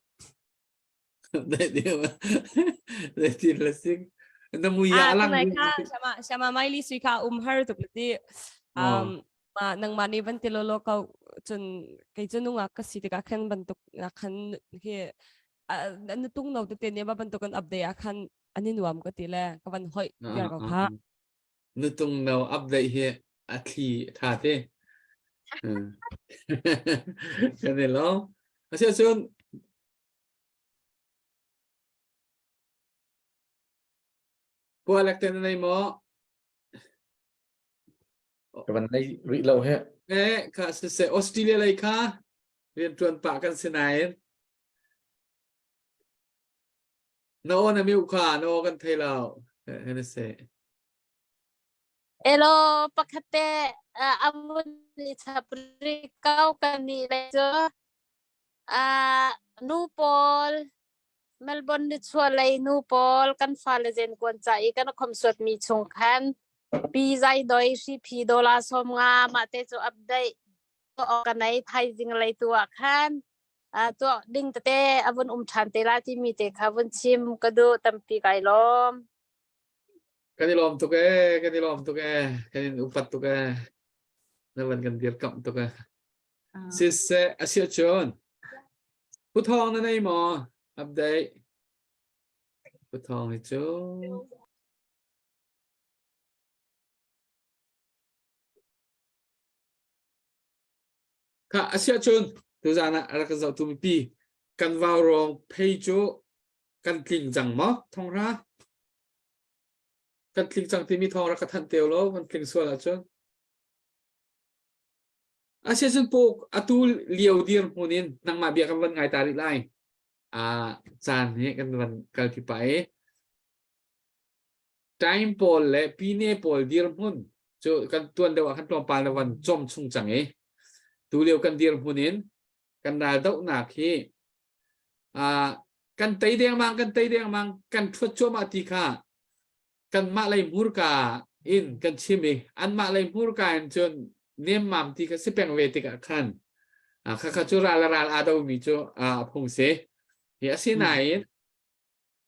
Na mui Ah, alang tunai kha shama shama maili sui kha um har tuk ti. Um ma nang ma ni van ti lo lo ko chun kei chun nunga ka si tikah khan bantuk na khan hi na tung no te te ne ba bantuk kan update ah khan ani nuam ka ti le ka van hoi viar ko kha. Nutung no update hi a thli tha te. Kan i lo. Asia cun Kualek te na nei maw? Ka van nei rih lo he. Eh, kha siseh Australia lei kha rianṭuan pah kan si nain. Na aw na mute kha, na aw kan thei lo. Eh, na seh. Elo pakhat te avun i chap rih ko kan nih le cu nu pawl Melbourne nichuahlei nu pawl kan fale zenkuan ca i kan khomsuat mi chung khan pi zai doi hriphi dollar 50 mah te cu update tuah ka nei thaizing lei tu ah khan tuah ding tete a vun um ṭhan te lai timi te kha vun chim ka duh tampi kai lawm. Kan i lawm tuk ee, kan i lawm tuk ee, kan in upat tuk ee. Na van kan dirkamh tuk ee. Siseh, a si ahcun Pu Thawng na nei maw? Update. Pu Thawng hi cu Kha a si ahcun tuzaan ah a rak kan zohtu mipi kan vaurawng phei cu kan tling cang maw thongra? Kan tling cang timi thawng rak ka thanh teo lo kan tling sual ahcun. A si ahcun puk atu lio dirhmun in nangmah bia kan van ngai ta rih lai. Ah caan hi kan van kalpi pah i time pawl le pine pawl dirhmun cu kan tuan deuh ah khan tlawmpal na van com chung cang i tu lio kan dirhmun in kan ral dohnak hi uh, kan tei dengmang kan tei dengmang kan thuat cuahmah ti kha kanmah lei hmurka in kan chim i anmah lei hmurka in cun nemmam ti kha si peng ve tikah khan kha kha cu ral ral aa domi cu a phung si hi asinain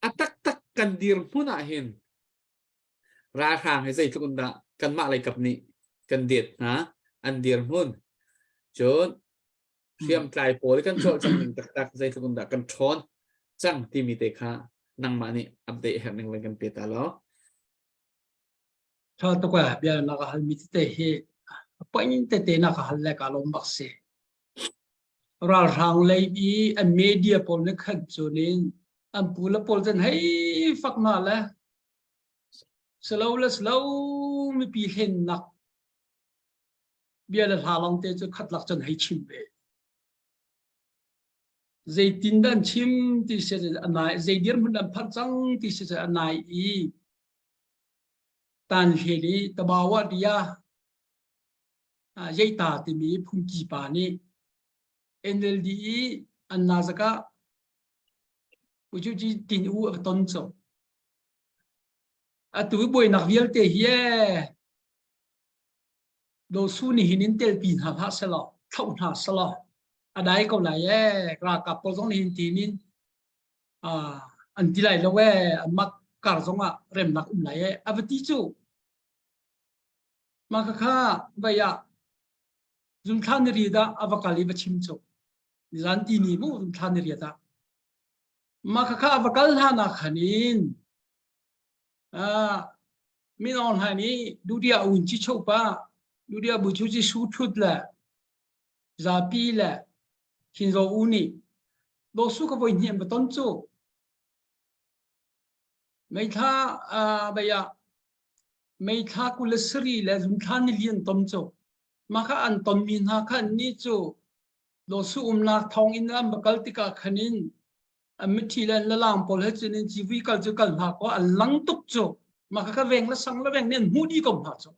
a taktak kan dirhmun ah hin ralhrang hi zeitluk in dah kanmah lei kap nih kan det hna an dirhmun cun hriamtlai pawl kan cawlcang ning taktak zeitluk in dah kan ṭhawn cang timi te kha nangmah nih update herh ning van kan pe ta law Tha tuk eh bia na ka hal mi tete hi point tete na ka hal le ka lawm bak si. Ralhrang lei i an media pawl nih khan cunin an pu le pawl cun hei fak hna le silo le silo mipi hlennak bia le hla lawng te cu khat lak cun hei chim ve. Zeitin dah an chim ti si anai zei dirhmun an phanh cang ti si anai i tan hlel i tabawa dia Yeita timi phungki pa nih NLD i an nazak ah Ucuci tin u a ton cu. Atu buainak vialte hi Dosu nih hin in telpi hna hlah selaw, thloh hna selaw, a dai ko lai ee, ralkap pawl zong nih hin tin in an ti lai lo ee, anmah kar zong ah remnak um lai ee, a va ti cu. Mah khakha vei ah zumthla ni riat ah a va kal i va chim cu. Nizan ti ni mu zumthla ni riat ah. Mah khakha a va kal hlan ah khan in min Aung Hlaing nih Dudia un ci chopa Dudia bu chu ci su thut le zapi le Khin Zaw U nih Daw Su ka voi hniam va ton cu. Meithla vei ah meithla 23 le zumthla nilian tom cu mah kha an tonmi hna kha ni cu lawsu umnak thawng in an va kal tikah khan in an mithi le an lalang pawl he cun in civui kal cu kal hna ko an lang tuk cu mah kha ka veng le sang le veng nih an hmuh dih ko hna cu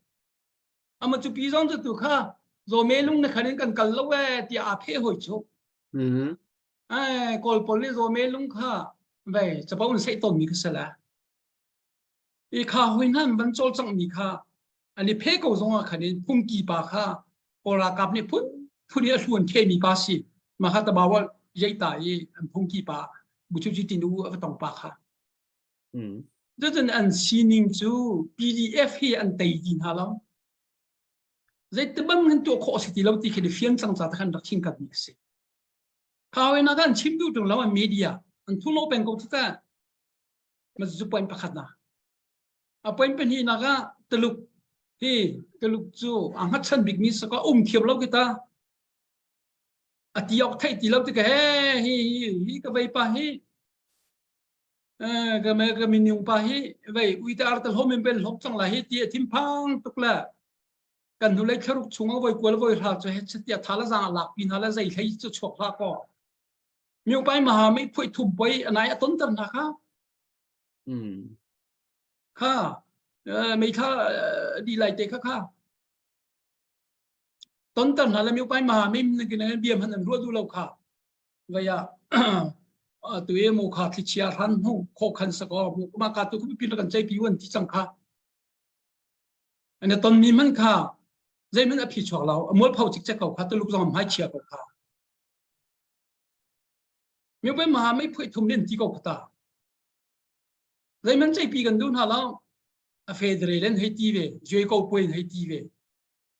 ama cu pi zong cu tu kha zawme lung na khan in kan kal lo e tiah aa pheh hoi cu ai kawl pawl nih zawme lung kha vei capo in seih tawnmi kha sala I kha hoi hna an van cawlcanghmi kha an i phe ko zong ah khan in phungki pa kha Kawl ralkap nih phun phun i a hluan themi pa si mah kha tabawa yeita i an phungki pa buchuchi tinu a va tong pa kha. Cucun an sining cu PDF hi an tei ti hna lo. Zeitibang hin tuah khawh a si ti lo ti khi ni fian cang ca te khan rak chim mi a si. Kha hoi na kan chim duh tung lo an media an thu lo peng ko cu ta. Ma cu point pakhat na. A point pahnihnak ah Tuluk hi Tuluk cu a hngatchan bikmi saka um thiam lo kita. A ti awk theih ti lo tikah he hi hi hi ka vei pa hi ka me ka minung pa hi vei uite ar tal hom in bel hlok cang la hi ti a thinphang tuk la kan hnulei thlaruk chungah voi kual voi hra cu he tia thala zang lak pi hna la zei hlei cu chuak hlah ko Myopai maha mei phuai thum poi anai a tonter hna kha. Kha meithla. di lai te kha kha. Tonter hna le mi upai ma mim na kine bia hman an ruah du lo kha. Vaya tu e mu kha thlichia ran hnu kho khan sako mu ma ka tu khu pi kan chai pi wan ti chang kha. Ana ton mi man kha zei man a phi chuak lo a mual pho chik chek ko kha tuluk zong hmai chia ko kha. Mi upai ma mei phui thum len ti ko kha ta. Zeiman ceipi kan duh hna lo. A federal in hei ti ve, zui ko puai in hei ti ve.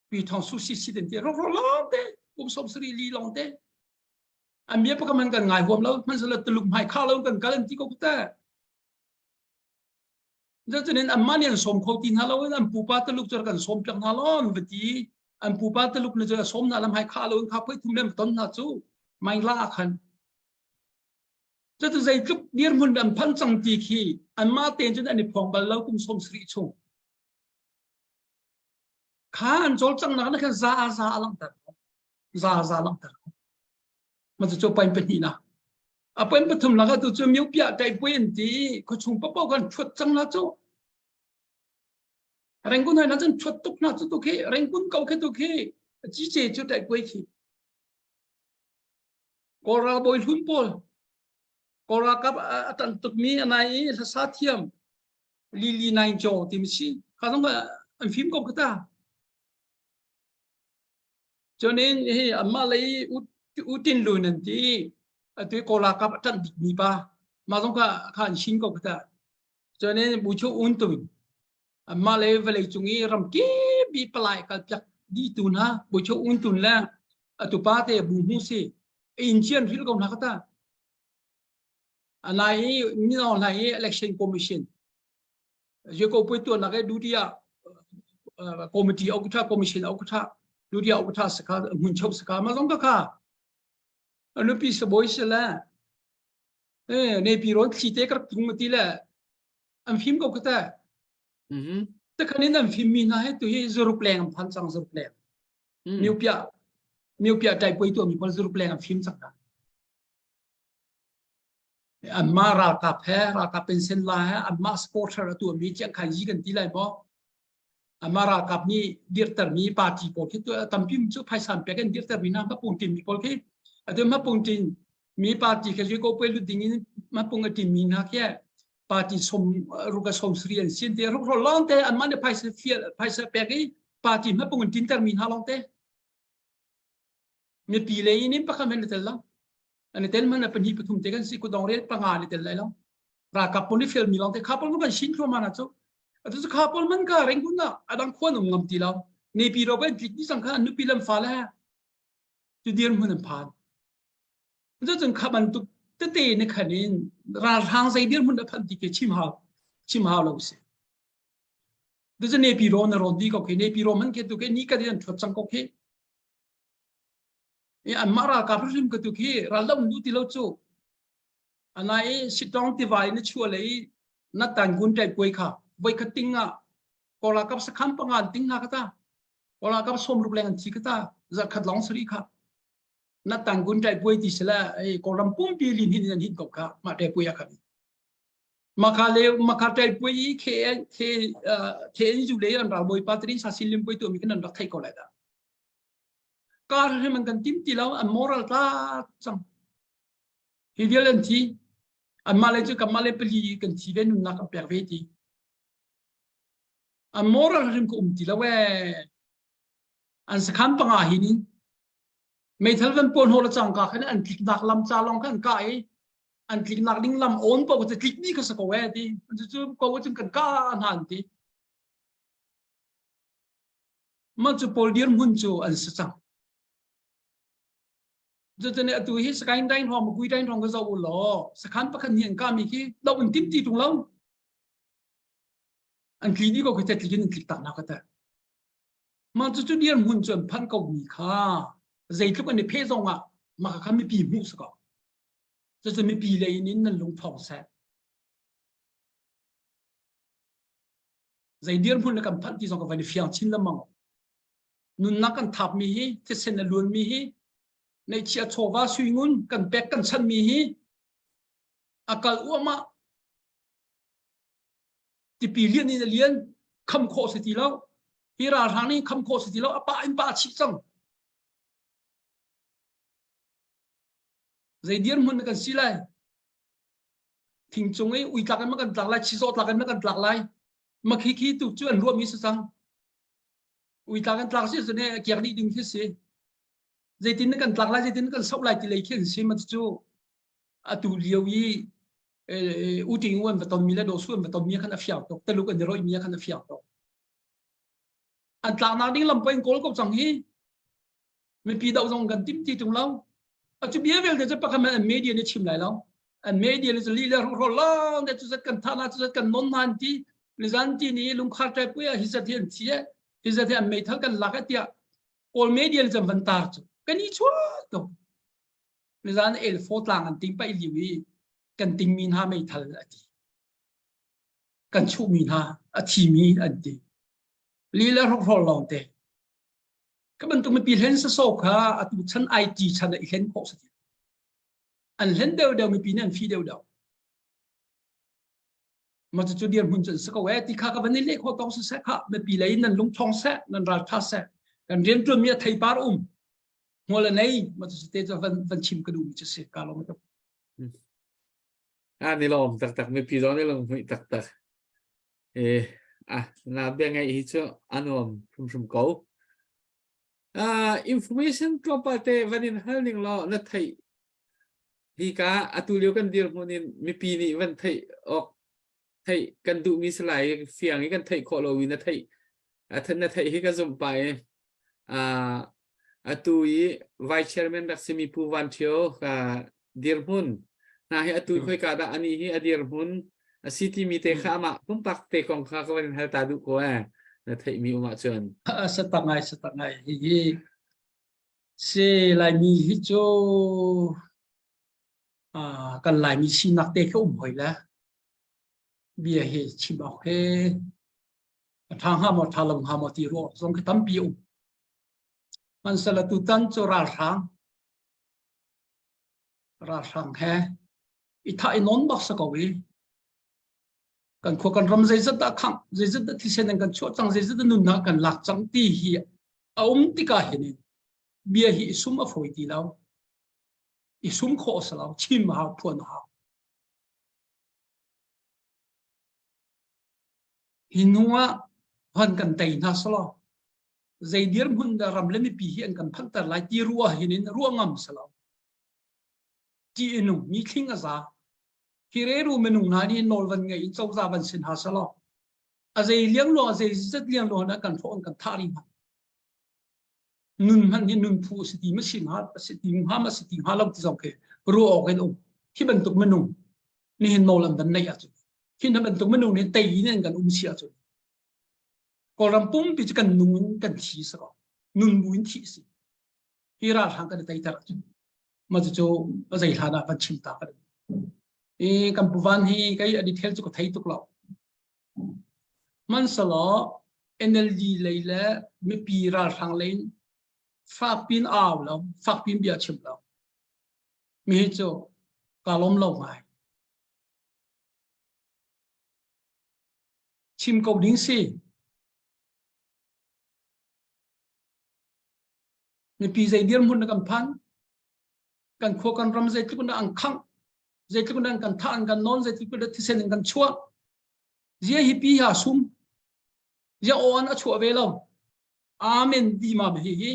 Pi thong su si si den ti rok rok long te, kum som sari li long te. An bia pakam kan ngai huam lo, man sala tuluk hmai kha lo kan kal an ti ko ta. Cunin an mah nih an sawm kho ti hna lo an pupa tuluk cu kan sawm piak hna lo an va ti. An pupa tuluk nih cun a sawm hna lam hai kha lo in kha poi thum lem ton hna cu mai la khan. Cucu zeitluk dirhmun an phanh cang ti khi anmah tein cun an i phuang bal lo kum 70 chung. Kha an cawlcanghnak na khan za a za a langhter ko. Za a za langhter ko. Ma cu pain pahnih na. A pain pathum laka tu cu miu pia tai pui an ti khuachung papo kan thuat cang la cu. Rengkun hai na cun thuat tuk na cu tu khi rengkun ko khi tu khi chi che cu tai pui khi. Kawl ralbawi hlun pawl Kawl ralkap a ṭanh tukmi a nai i hlasa thiam Lili Naing Kyaw timi si kha zong an fim ko kha ta. Cun in hi anmah lei U Tin Lun an ti atu i Kawl ralkap a ṭanh bikmi pa mah zong kha kha an shin ko kha ta. Cun in Bu Chu Un Tun Anmah le vawleicung i ramkip i palai kalpiak dihtu hna Bawicho Un Tun le a tupa te Bu Hmu si inn cian hril ko hna kha ta. Anai i mino hna i election commission Yeko pui tuan nak i duty ah committee okutha commission okutha duty okutha saka hmun chok saka ma zong ka kha anupi saboi se le eh ne pi ron thli te kar tung ti le an fim ko kata takhan in an fim mi hna he tu hi zuruk leng an phan cang zuruk leng miu pia miu pia tai poi tu mi pol zuruk leng an fim cang ta an ma ralkap he ralkap pension la he an ma supporter atu mi chiang khai ji kan ti lai mo Amah ralkap nih dirtermi party pawl khi tampi cu phaisa pek in dirtermi hna hmapung tin mi pawl khi atu hmapung tin mi party khi zui ko pui lut ding in hmapung a tin mi hna khi party som ruka som sri an sin te ruk ro long te an mah nih phaisa fial phaisa pek i party hmapung in tinter mi hna long te mipi le in pakhat men tel lo an i tel man pahnih pathum te kan si kudong rel panga an i tel lai lo ralkap pawl nih fial mi lawng te kha pawl kan shin thluahmah na cu atu cu kha pawl man ka rengkun na adang khuan um ngam ti lo nepi ro ben tlik ni sang kha an nupi lam fa le tu dir hmun an phan cu cun kha bantuk tete ne khan in ralhrang zei dir hmun a phan ti ke chim hau chim hau lo si tu cu nepi ro na ron di ko khi nepi ro man ke tu ke ni ka an thuat cang ko khi i anmah ralkap hrim ka tu khi ral um du ti lo cu anai i sitong tiva in na chua le i na tangun tai puai kha voi khat ting ah kawla kap sakhan pangan ting na kata kawla kap som ruk leng an thi kata za khat long sari kha na tangun tai puai ti sila ei kawlam pumpi lin hin an hin ko kha ma tai puai kha maka le maka tai puai i khe khe khe zu le an ral boi pa tri sa sin lim puai tu mi kan rak thai ko lai da Kar hrim an kan tim ti lo an moral tla cang hi vial an thi anmah le cu kanmah le pali kan thi ve nunnak kan pek ve ti an moral hrim ka um ti lo ee an sakhan panga hi ni meithal van pawn ho la chang ka khan an tliknak lam cha long khan ka i an tliknak ding lam on po ko tlik ni kha sa ko e ti cu cu ko cun kan ka hna an ti Mah cu pawl dirhmun cu an si cang. Cucun atu hi Sakaing Daing hrawng Makui Daing hrawng ka zoh u law sakhan pakhat nih an kahmi khi doh in tim ti tung lo. An tli dih ko khi tlik in an tlik tak na ka te. Mah cu cu dirhmun cu an phanh ko mi kha zeitluk an i phe zong ah mah kha mipi hmuh si ko. Cucun mipi lei in nan lung thawng seh. Zei dirhmun le kan phanh ti zong ka van i fiang chin lengmang. Nunnak kan thapmi hi, thisen a luanmi hi, neihchiah chawva suingun kan pek kan chanmi hi a kal uahmah. Tipi lian in a lian, kham khawh si ti lo. Hi ralhrang nih kham khawh si ti lo a pa in pa chih cang. Zei dirhmun kan si lai? Thing cung i ui tlak in ma kan tlak lai, chizawh tlak in ma kan tlak lai. Ma khi khi tu cu an ruahmi si cang. Ui tlak in tlak si cu ne kiak dih ding khi si. Zeitin na kan tlak lai, zeitin na kan soh lai ti lei khi an si ma cu atu lio i uting an va tonmi le dawsu an va tonmi khan a fiang tuk. Taluk an i roihmi khan a fiang tuk. An tlaknak ding lam in kawl ko cang hi. Mipi doh zong kan tim ti tung lo. A cu bia vialte cu pakhat an media nih chim lai lo. An media nih cu li le ro long de cu zat kan thah na cu zat kan non na an ti. Nizan ti ni lungkhar ṭai pui ah hi zat hi an thi e. Hi zat hi an meithal kan lak e tiah Kawl media nih cun van tar cu kan i chuah tuk. Nizan el fo tlang an ting paih liu i kan tingmi hna meithal a ti. Kan chuhmi hna a thimi an ti. Li le hrokhrawl lawng te. Ka bantuk mipi hlen sasaw kha atu chan IT chan ah i hlen khawh si. An hlen deuhdeuh mipi nih an fi deuhdeuh. Ma cu dirhmun cun si ko eh ti kha ka van i leh khawh tawk siseh kha mipi lei nan lung thong seh nan ral tha seh kan rian tuan mi a theipar um hmual a nei ma cu te cu van van chim ka duh mi cu si ka lawm tuk. A ni lawm taktak mipi zong ni lung hmuih taktak. Eh ah na bia ngai hi cu a nuam hrimhrim ko. Uh, information tlawmpal te van in hal ning law na theih hi ka atu lio kan dirhmun in mipi nih van theih awk theih kan duhmi si lai fiang i kan theih khawh lomi na theih na theih hi ka zumh pa i uh, atu i vice chairman rak simi Pu Van Thio ka dirhmun hna hi atu khoi ka dah ani hi a dirhmun a si timi te kha amah pumpak te kong kha ka van in hal ta duh ko eh na theihmi um ahcun sa tak ngai sa tak ngai hi hi si laimi hi cu kan laimi sinak te kha um hoi le bia hi chim awk he a ṭha hnga maw ṭha lo hnga maw ti ruah zong khi tampi um hmanhsehla tutan cu ralhrang ralhrang he i thah i nawn bak sa ko i kan khua kan ram zeizat dah khangh zeizat dah thisen in kan chuah cang zeizat dah nunnak kan lak cang ti hi a um tikah hin bia hi i sum a fawi ti lo i sum khawh a si lo chim a hau phuan a hau Hi hnu ah hon kan tei hna selaw zei dirhmun dah ram le mipi hi an kan phanhter lai ti ruah hin in ruah ngam selaw ti inung mi thling a za hi reru minung hna nih nawl van ngei in cozah van sin ha selaw a zei liang lo a zei zat liang lo na kan hrawh kan thah ri hna nun hmanh hi nun phu si ti ma si hnga si ti hnga ma si ti hnga lo ti zong khi ruah awk in um hi bantuk minung nihin nawl an van neih ahcun hi na bantuk minung nih tei in an kan um si ahcun Kawlram pumpi cu kan nung in kan thi si ko nun bu in thih si hi ralhrang kan i teiter ahcun ma cu cu zei hlan ah van chim ta ka i kan puvan hi kei a detail cu ka thei tuk lo Hmanhsehlaw NLD lei le mipi ralhrang lei in fakpi in au lo, fakpi in bia chim lo. Mi hi cu kaa lawm lo ngai. Chim ko ding si. Mipi zei dirhmun na kan phan, kan khua kan ram zeitluk in dah an khangh, zeitluk in dah an kan thah, an kan nawn, zeitluk in dah thisen in kan chuah. Zia hi pi ha sum. Zia aw an a chuah ve lo. Amen di ma hi hi.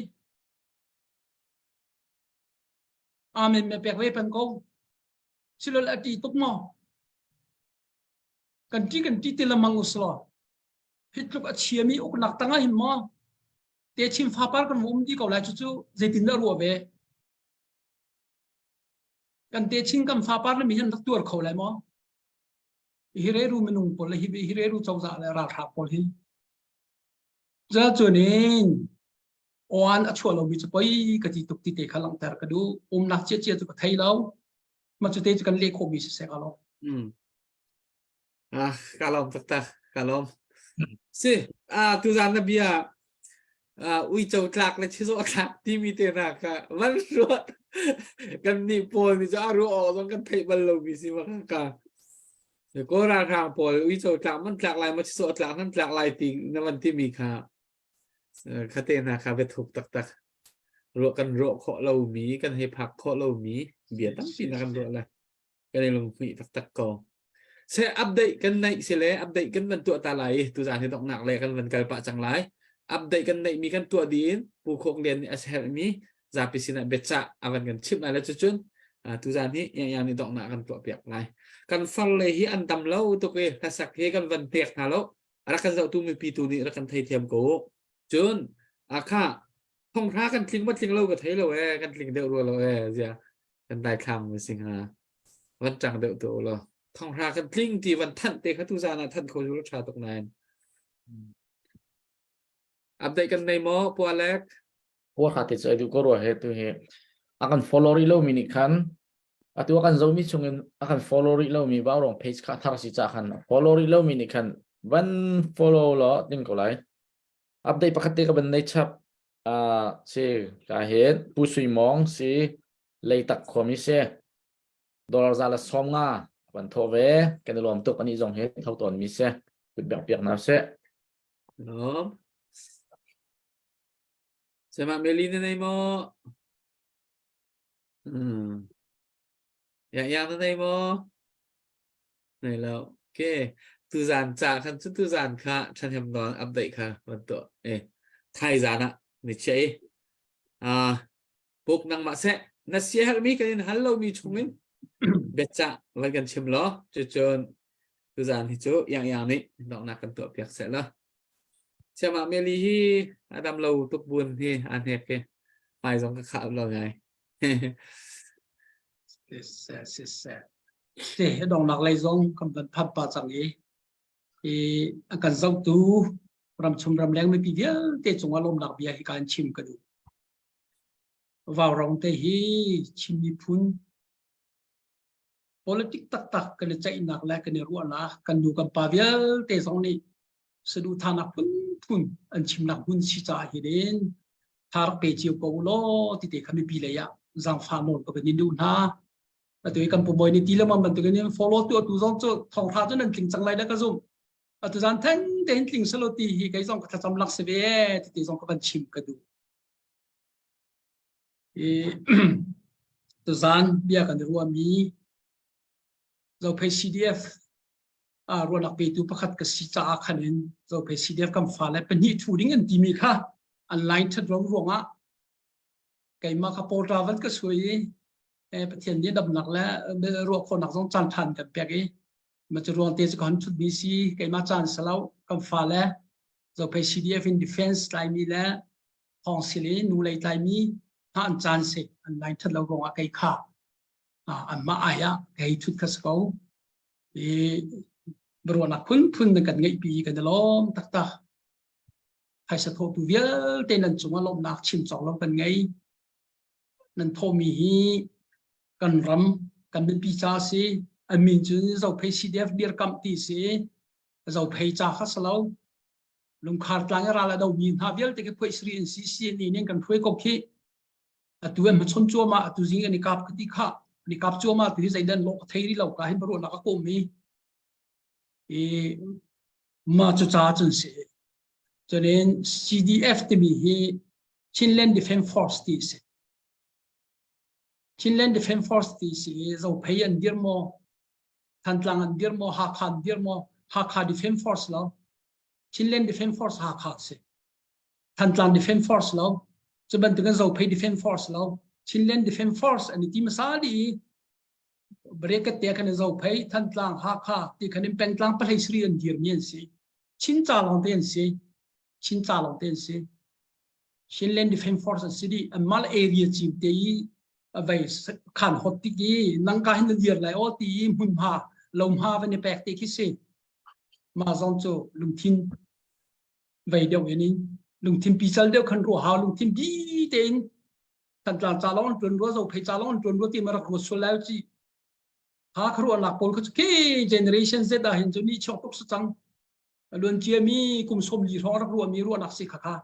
Amen me pek ve pan ko. Silol a ti tuk maw? Kan ti kan ti ti lamang uslo. Hi tluk a chiami uknak tangah hin maw? Te chim fapar kan um di ko lai cu cu zeitin dah ruah ve? Kan te chin kan fapar le mi hin rak tuar kho lai maw? Hi reru minung pawl le hi hi reru cozah le ralhrang pawl hi za cunin oan a chuah lomi cu poi ka ti tuk ti te kha langhter ka duh umnak cia cia cu ka thei lo ma cu te cu kan leh khawhmi si sek alo mm. Ah, ka lawm taktak, ka lawm. Si, ah, tuzan na bia ah, uico tlak le chizawh tlak timi te hna kha van ruat kan nih pawl nih cu a ruah awk zong kan theih bal lomi si ma ka Kawl ralhrang pawl uico tlak man tlak lai ma chizawh tlak nan tlak lai ti na van timi kha. Khate hna kha biathuk taktak. Ruah kan ruah khawh lomi, kan hei phak khawh lomi bia tampi na kan ruah le kan i lunghmuih taktak ko. Se update kan neih si le update kan van tuah ta lai i tuzaan hi donghnak le kan van kal pah cang lai. Update kan neih mi kan tuah dih in Pu Khok Lian nih a herh mi zapi sinah biacah a van kan chimh lai le cucun tuzaan hi yang nih donghnak kan tuah piak lai. Kan far le hi an dam lo tuk i hlasak hi kan van pek hna lo. Rak kan zohtu mipi tu nih rak kan theithiam ko. Cun akha thonghra kan tling ma tling lo ka thei lo e kan tling deuh rua lo e zia kan daithlang mi sing ha van ṭang deuh tu lo thonghra kan tling ti van thanh te kha tu zan ah thanh kho ju tha tuk nain update kan nei maw pualek Pual kha te cu ai duh ko rua he tu hi a kan follow rih lo mi nih khan atu a kan zomi chungin a kan follow rih lo mi Vaurong page kha thar si ca khan follow rih lo mi nih khan van follow law ding ko lai update pakhat te ka van nei chap uh, si ka hin Pu Sui Mong si Leitak khuami si dollar za la som nga van tho ve kan i lawm tuk ani zong hi tho tawn mi si kut bek piak na si Lawm. Sema Meli na nei maw? Hmm. Yang yang na nei maw? Nei lo. Okay. Tuzan ca khan cu tuzan kha ṭhahnem nawn update kha van tuah. Eh, thai zan ah ni chia i. Ah, puk nangmah seh. Na siaherhmi kan in hal lomi chungin biacah van kan chim law cucun tuzan hi cu yang yang nih donghnak kan tuah piak seh law. Siamah Meli hi a dam lo tuk bun hi aa hnek hi hmai zong ka khah lo ngai. Siseh, siseh. Te dongnak lei zong kan van phanh pa cang i i a kan zohtu ramchung ramleng mipi vialte cungah lawmnak bia hi kan chim ka duh. Vaurong te hi Chin miphun politik taktak kan i ceihnak le kan i ruahnak kan nu kan pa vialte zong nih saduhthahnak phunphun an chimnak hmun si caah hin tha rak pe cio ko u law ti te kha mipi lei ah zaangfah nawl ka van in duh hna. Atu i kan pumawi nih ti lengmang bantukin in follow tu atu zong cu thonghra cu nan tling cang lai le ka zumh. Atu zan theng tein tling selo ti hi kei zong ka thlacam lak si ve ti te zong ka van chim ka duh. I tuzan bia kan i ruahmi Zophei CDF ruahnak petu pakhat ka si caah khan in Zophei CDF kan fale pahnih thu ding an timi kha an line that ro ruangah keimah kha porta van ka suai i Pathian nih damnak le ruah khawhnak zong caan than kan pek i ma cu ruang te cu kan thut mi si keimah caan salo kan fale Zophei CDF in defense tlaimi le thong sil i nu lei tlaimi hna an caan si an line that lo ruangah kei kha anmah ai ah kei thut kha si ko i ruahnak phunphun nan kan ngeihpi kan i lawm taktak. Phaisa thawhtu vialte nan cungah lawmhnak chim cawk lo kan ngei. Nan thawhmi hi kan ram kan mipi ca si an min cu Zophei CDF dirkamh ti si Zophei ca kha si lo. Lungkhar tlang i ral a domi hna vialte khi phuai sri in CCNE nih kan hruai ko khi. Atu an hmachon cuahmah atu zing an i kap ka ti kha an i kap cuahmah tu hi zeidan lawh ka thei rih lo ka hin ruahnak a kawm i i mah cu ca cun si cunin CDF timi hi Chinland Defense Force ti si Chinland Defense Force ti si Zophei an dir maw Thantlang an dir maw Hakha an dir maw Hakha Defense Force lo Chinland Defense Force Hakha si Thantlang Defence Force lo, cu bantukin Zophei Defence Force lo, Chinland Defence Force an i ti hmasa dih i Breaket te khan Zophei, Thantlang, Hakha ti khan in pengtlang pahlei sari an dirmi an si. Chin ca lawng te an si. Chin ca lawng te an si. Chinland Defence Force an si dih. Anmah le area cim te i vei khan hot tik i nang ka hin na dir lai aw ti i hmunhma lohma van i pek te khi si. Mah zong cu lungthin vei deuh in lungthin pical deuh khan ruah hau lungthin bi tein Thantlang ca lawng tuan rua Zophei ca lawng tuan rua ti ma rak ruat sual lai chi ha kha ruahnak pawl kha chu ke generation Z ah hin chu ni chok tuk su cang luan cia mi kum som li hrawng rak ruah mi ruahnak si kha kha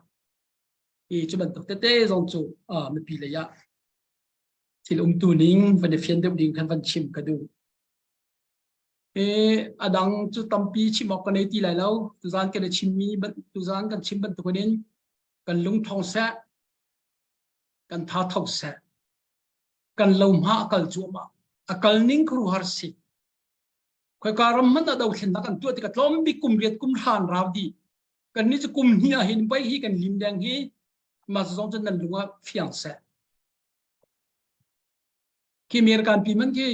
i chu bantuk tete zong chu mipi lei ah thil umtu ning van i fian deuh ding khan van chim ka duh A dang cu tampi chim awk ka nei ti lai lo. Tuzaan kan i chimmi tuzaan kan chim bantukin in. Kan lungthong seh, kan tha tho seh, kan lo hma a kal cuahmah. A kal ning khuaruahhar si. Khoika ram hmanh ah dothlennak an tuah tikah tlawm bik kum riat kum hlan rau dih. Kan nih cu kum hnih ah hin pei hi kan lim deng hi mah zong cu nan lung ah fiang seh. Khi American pi man khi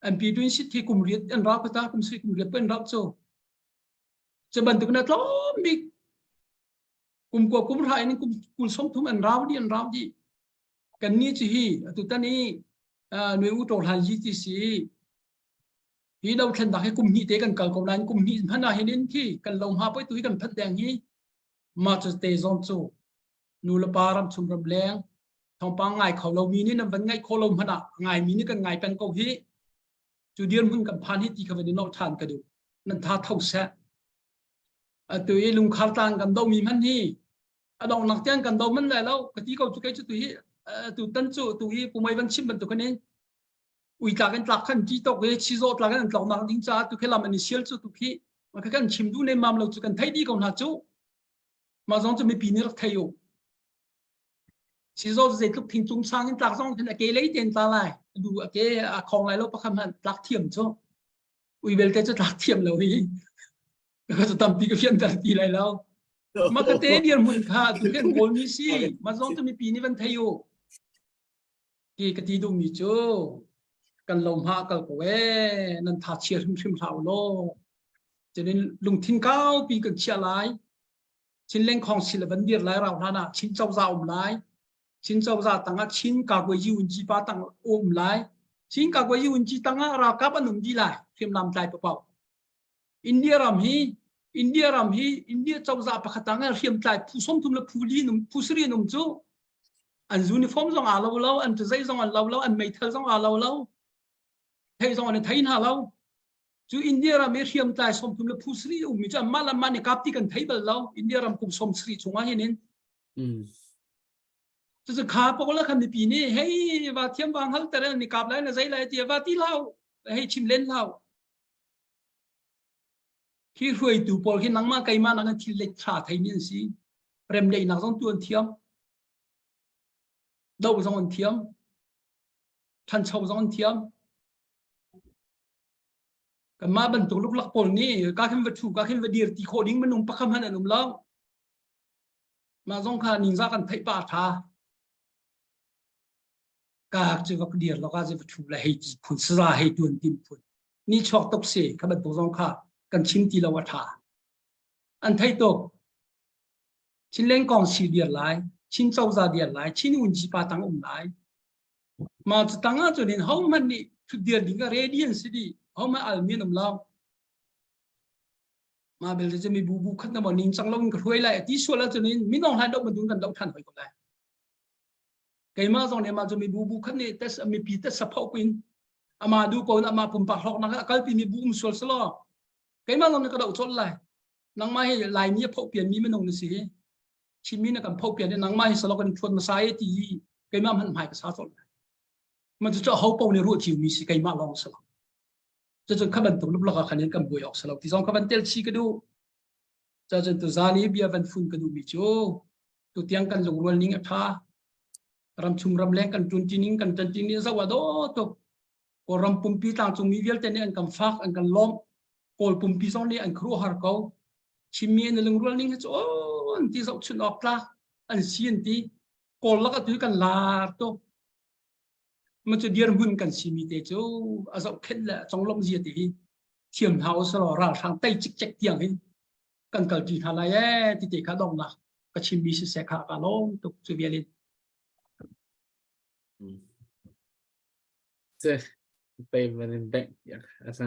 an pi tuin sit khi kum riat an rau kata kum sui kum riat pen rau cu. Cu bantuk na tlawm bik kum kua kum hra in kum kul som thum an rau di an rau di. Kan ni cu hi atu tan i nui u to hlan GTC hi dothlennak hi kum hnih te kan kal ko nain kum hnih hmanh ah hin in khi kan lo hma poi tu hi kan phat deng hi ma cu te zong cu nu le pa ram chung ram leng thawngpang ngai kho lo mi nih nan van ngaih kho lo hmanh ah ngai mi nih kan ngai peng ko hi cu dirhmun kan phan hi ti kha van i nolh than ka duh nan tha tho seh atu i lungkhar tlang kan do mi hman hi a donghnak tiang kan do man lai lo ka ti ko cu kei cu tu hi tu tan cu tu hi pumai van chim bantuk in ui tlak in tlak khan ti tok i chizaw tlak in an tlok nak ding caah tu khi lam an i sial cu tu khi ma kha kan chim duh nem mam lo cu kan thei di ko hna cu ma zong cu mipi nih rak thei u chizaw zeitluk thing cung sang in tlak zong khin a ke lei ten tla lai du a ke a khong lai lo pakhat hmanh tlak thiam cu ui belte cu tlak thiam lo hi ka cu tampi ka fianter ti lai lo ma ka te dirhmun kha tu kan kawl mi si ma zong cu mipi nih van thei u Ti ka ti duhmi cu kan lo hma kal ko ee nan tha chia hrimhrim hlah u law cunin lungthin kaupi kan chiah lai Chin lengkhong si le van dir lai rau hlan ah Chin cozah um lai Chin cozah tangah Chin kakuayi unci pa tang um lai Chin kakuayi unci tangah ralkap an um dih lai hriamnam tlai papaw India ram hi India ram hi India cozah pakhat tang ah hriamtlai phu 30 le phu li num phu sari num cu an uniform zong aa lo lo an zei zong an lo lo an meithal zong aa lo lo thei zong an thei hna lo cu India ram i hriamtlai 30 le phu sari ummi cu anmah le anmah nih kap ti kan thei bal lo India ram kum 70 chungah hin in cucu kha pawl khan mipi nih hei va thiam va hngal ter ni kap lai na zei lai ti va ti hlau hei chim len hlau Hi hruaitu pawl khi nangmah keimah nak in thil let tha theimi an si. Remdaihnak zong tu an thiam. Do zong an thiam. Ṭhancho zong an thiam. Kanmah bantuk luklak pawl nih ka khin va ṭhu ka khin va dir ti khawh ding minung pakhat hmanh an um lo. Mah zong kha ningzah kan theih pah a ṭha. Ka cu va dir lo ka cu va ṭhu le hei ti phun saza hei tuan tim phun. Ni chuak tuk si kha bantuk zong kha kan chim ti lo a ṭha. An thei tuk. Chinleng kong si dir lai, Chin cozah dir lai, Chin unci pa tang um lai. Ma cu tang ah cun in ho hmanh nih thutdir ding a ready an si dih. Ho hmanh al mi an um lo. Ma belte cu mi bu bu khat na maw ning cang lo in ka hruai lai ti sual ahcun in minong hlan doh bantuk kan doh ṭhan hoi ko lai. Keimah zong nih mah cu mi bu bu khat nih tes mipi tes sapho in ama du ko in ama pumpak hlawknak a kalpi mi bu um sual selaw keimah zong nih ka doh colh lai. Nangmah hi Laimi a phoh pian mi minung na si hi. Chinmi na kan phoh pian i nangmah hi selaw kan thuan hmasa i ti keimah hmanh hmai ka sa colh lai. Ma cu ho paoh nih ruah cio mi si keimah lawng si lo. Cucun kha bantuk luklak ah khan in kan buai awk si lo ti zong kha van tel chi ka duh. Cacun tuzan i bia van fun ka duhmi cu tutiang kan lungrual ning a ṭha. Ramchung ramleng kan ṭunṭi ning kan ṭanṭi ning zoh a dawh tuk. Kawlram pumpi tlangcungmi vialte nih an kan fak, an kan lawmh. Kawl pumpi zong nih an khuaruahhar ko. Chinmi an i lungrual ning hi cu aw an ti zohchunh awk tlak an si an ti. Kawl lak atu kan lar tuk. Ma cu dirhmun kan simi te cu a zohkhenh le a conglawmh zia te hi thiam hna usalaw ralhrang tei cikcek tiang hin kan kalṭi hna lai ee ti te kha donghnak ka chimmi siseh kha ka lawm tuk cu vial in. Se pei man in bank asa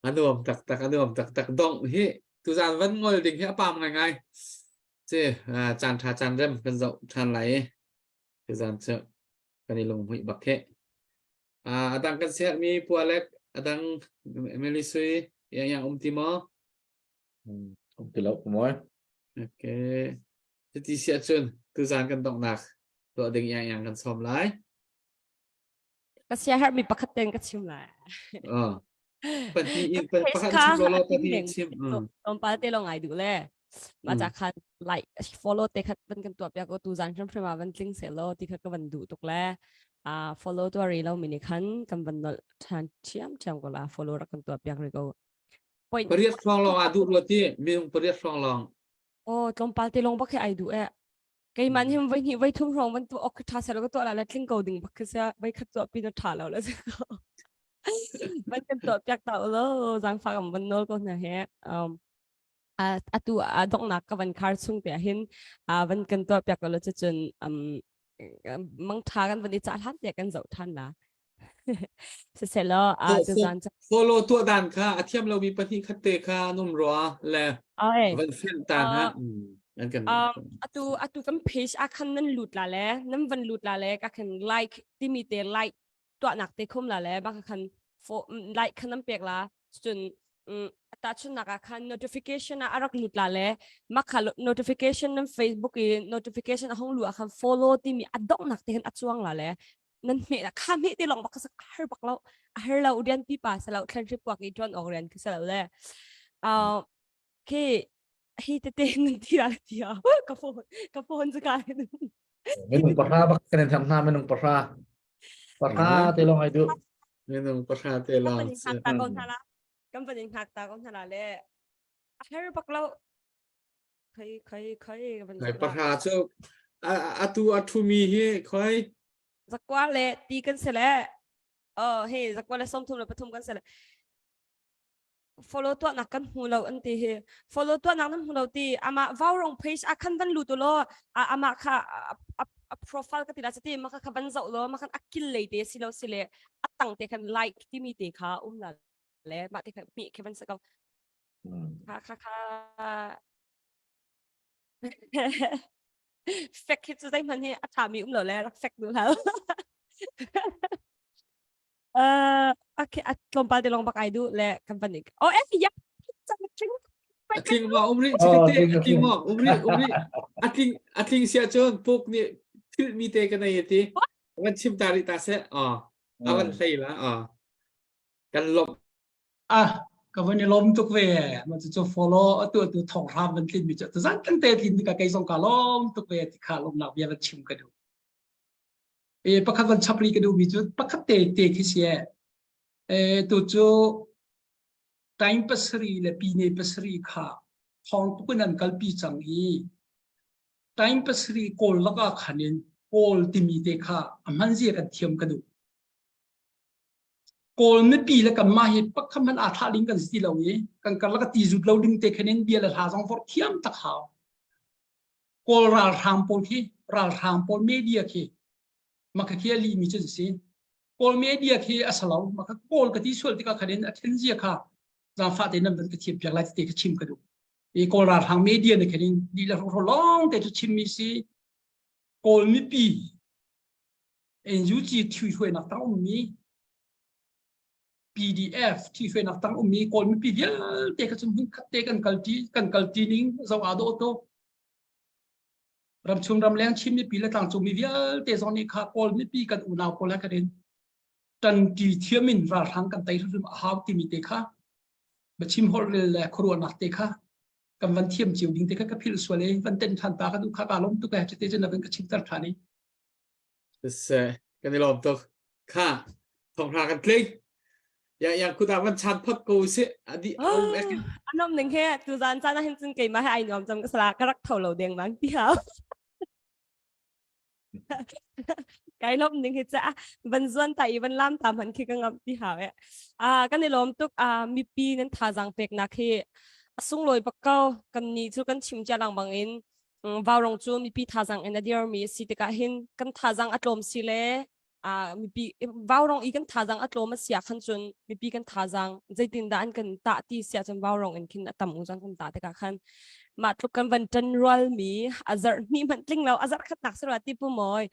a nuam taktak a nuam taktak dongh hi tuzan van ngol ding hi a pam ngaingai ce caan ṭha caan rem kan zoh ṭhan lai i Tuzan cu kan i lunghmuih bak he. Uh, adang kan sermi pualek adang Emily Sui yang yang um ti maw? Um ti lo maw? Okay. Cuti si ahcun tuzan kan donghnak tuah ding yang yang kan sawm lai. Ka sia herhmi pakhat ten ka chim lai. Oh. Pahnih in pakhat chim lo pahnih chim. Tlawmpal te lo ngai duh le. Ma cha khan like follow te khat van kan tuah piak ko tu zan hrim hrim ah van tling se lo ti kha ka van duh tuk le a follow tu ri lo mi ni khan kan van nol than thiam thiam ko la follow rak kan tuah piak ri ko point pariat hrawng lawng ah duh rua ti minung pariat hrawng lawng oh tlawmpal te lawng bak he ai duh e keimah nih voi hnih voi thum hrawng van tu ok tha selo ka tuah la la tling ko ding bak khi sia voi khat tuah pi na tha lo la ko van kan tuah piak ta lo zangfa kam van nol ko hna he um atu a donghnak ka van khar chung te hin van kan tuah piak lo cun um mangtha kan van i cah hlan te kan zoh than la siselaw a tuzan follow tuah dan kha a thiam lomi pahnih khat te kha num rua le van fenh ta hna an kan atu atu kan page a khan nan lut la le nan van lut la le ka khan like timi te like tuahnak te khum la le baka khan like khan nan pek la cun tahchunnak ah khan notification ah a rak lut la le makha notification nan Facebook i notification a hong lu ah khan follow timi a donghnak te khan a chuang la le nan hme la kha hme te long bak ka har bak lo a har lo rian pi pa sa lo thlan hri puak i tuan ok rian khi sa lo le khi hi tete nan ti la ti ka phone ka phone chu ka minung pahra bak kan in tham hna minung pahra pahra te long ai du minung pahra te long kan ta ko hna la kan van in hngak ta ko hna la le a her bak lo khoi khoi khoi kan van pahra chu atu a thumi hi khoi zakwa le ti kan se le oh hey zakwa le 33 le pathum kan se le follow tuah nak kan hmu lo an ti hi follow tuah nak nan hmu lo ti ama vaurong page a khan van lut lo ama kha a profile ka ti la chati ma kha van zoh lo ma khan akil lei te si lo si le atang te khan like ti mi te kha um la le ma te kha mi khe van sa ko kha kha kha fek hi chu dai man hi a tha mi um lo le rak fek du hal Uh, okay, at tlawmpal te lawng bak ai duh le kan van ik. Oh, eh, ya. A tling ma um rih chikete a tling ma um rih um rih a tling a tling sia cun puk nih philh mi te ka nei ti van chim ta rih ta seh ah a van hlei la ah kan lom ah ka van i lom tuk ve ma cu cu follow atu atu thong hram van tlin mi cu zan kan te tlin ka kei zong ka lom tuk ve ti kha lom nak bia van chim ka duh E pakhat van chap rih ka duhmi cu pakhat te te khi si e. E tu cu time pasarih le pine pasarih kha thawng tuk in an kalpi cang i time pasarih kawl lakah khan in kawl timi te kha a hman zia kan thiam ka duh. Kawl mipi le kanmah hi pakhat hmanh aa thlah ding kan si ti lo i kan karlak a ti zut lo ding te khan in bia le hla zong vorh thiam tak hau. Kawl ralhrang pawl khi ralhrang pawl media khi maka khi a lihmi cu an si. Kawl media khi a salo maka kawl ka ti sual tikah khan in a then zia kha zaangfah tein nan van ka thiam piak lai ti ka chim ka duh. I Kawl ralhrang media nih khan in lih le hrohro lawng te cu chimmi si. Kawl mipi NUG ṭhihruainak tang ummi PDF ṭhihruainak tang ummi Kawl mipi vialte kha cun hmunkhat te kan kalṭi kan kalṭi ning zoh aa dawh tuk. Ramchung ramleng Chin mipi le tlangcung mi vialte zong nih kha Kawl mipi kan unau pawl he kan in ṭanṭi thiam in ralhrang kan tei hrimhrim a hau timi te kha biachim holhrel le khuaruahnak te kha kan van thiam cio ding te kha ka philh sual i van ten ṭhan ta ka duh kha kaa lawm tuk e cuti cun na van ka chimter ṭhan i Siseh, kan i lawm tuk. Kha, thonghra kan tling. Ya yang kuta van chan phot ko si. Adi um ek. Anom ning he tu zan chan ah hin cun keimah he ai nuam cam ka sala ka rak tho lo deng mang ti hau. Kai lom ning hi cha van zuan ta i van lam ta man khi ka ngam ti hau e. A kan i lawm tuk a mipi nan thazang pek nak hi a sunglawi bak ko kan ni cu kan chim cia lang bang in Vaurong cu mipi thazaang in a dirmi a si tikah hin kan thazaang a tlawm si le mipi vaurong i kan thazaang a tlawm a si ah khan cun mipi kan thazaang zeitindah an kan tah ti si ahcun vaurong in khin a tam u cun kan tah tikah khan mah tluk kan van ṭan rualmi a zarh hnih hmanh tling lo a zarh khatnak si rua ti pu mawi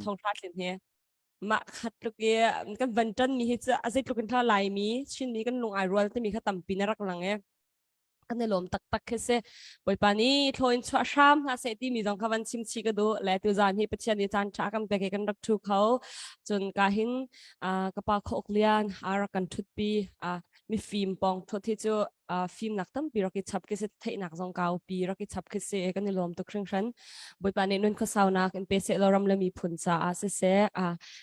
thonghra tlin hi mah khat tluk i kan van ṭan mi hi cu a zeitluk in thla laimi Chinmi kan lung ai rual timi kha tampi na rak lang e kan i lawm taktak khi si Bawipa nih thlaw in chuah hram hna seh timi zong kha van chim chih ka duh le tuzaan hi Pathian nih caan ṭha kan pek i kan rak ṭhu kho cun ka hin ka pa Khok Lian a rak kan ṭhutpi mifim pawng ṭhut hi cu. Fimnak tampi rak i chap khi si theihnak zong kaupi rak i chap khi si kan i lawm tuk hringhran. Bawipa nih nun khuasaunak in pe seh law ram le miphun caah siseh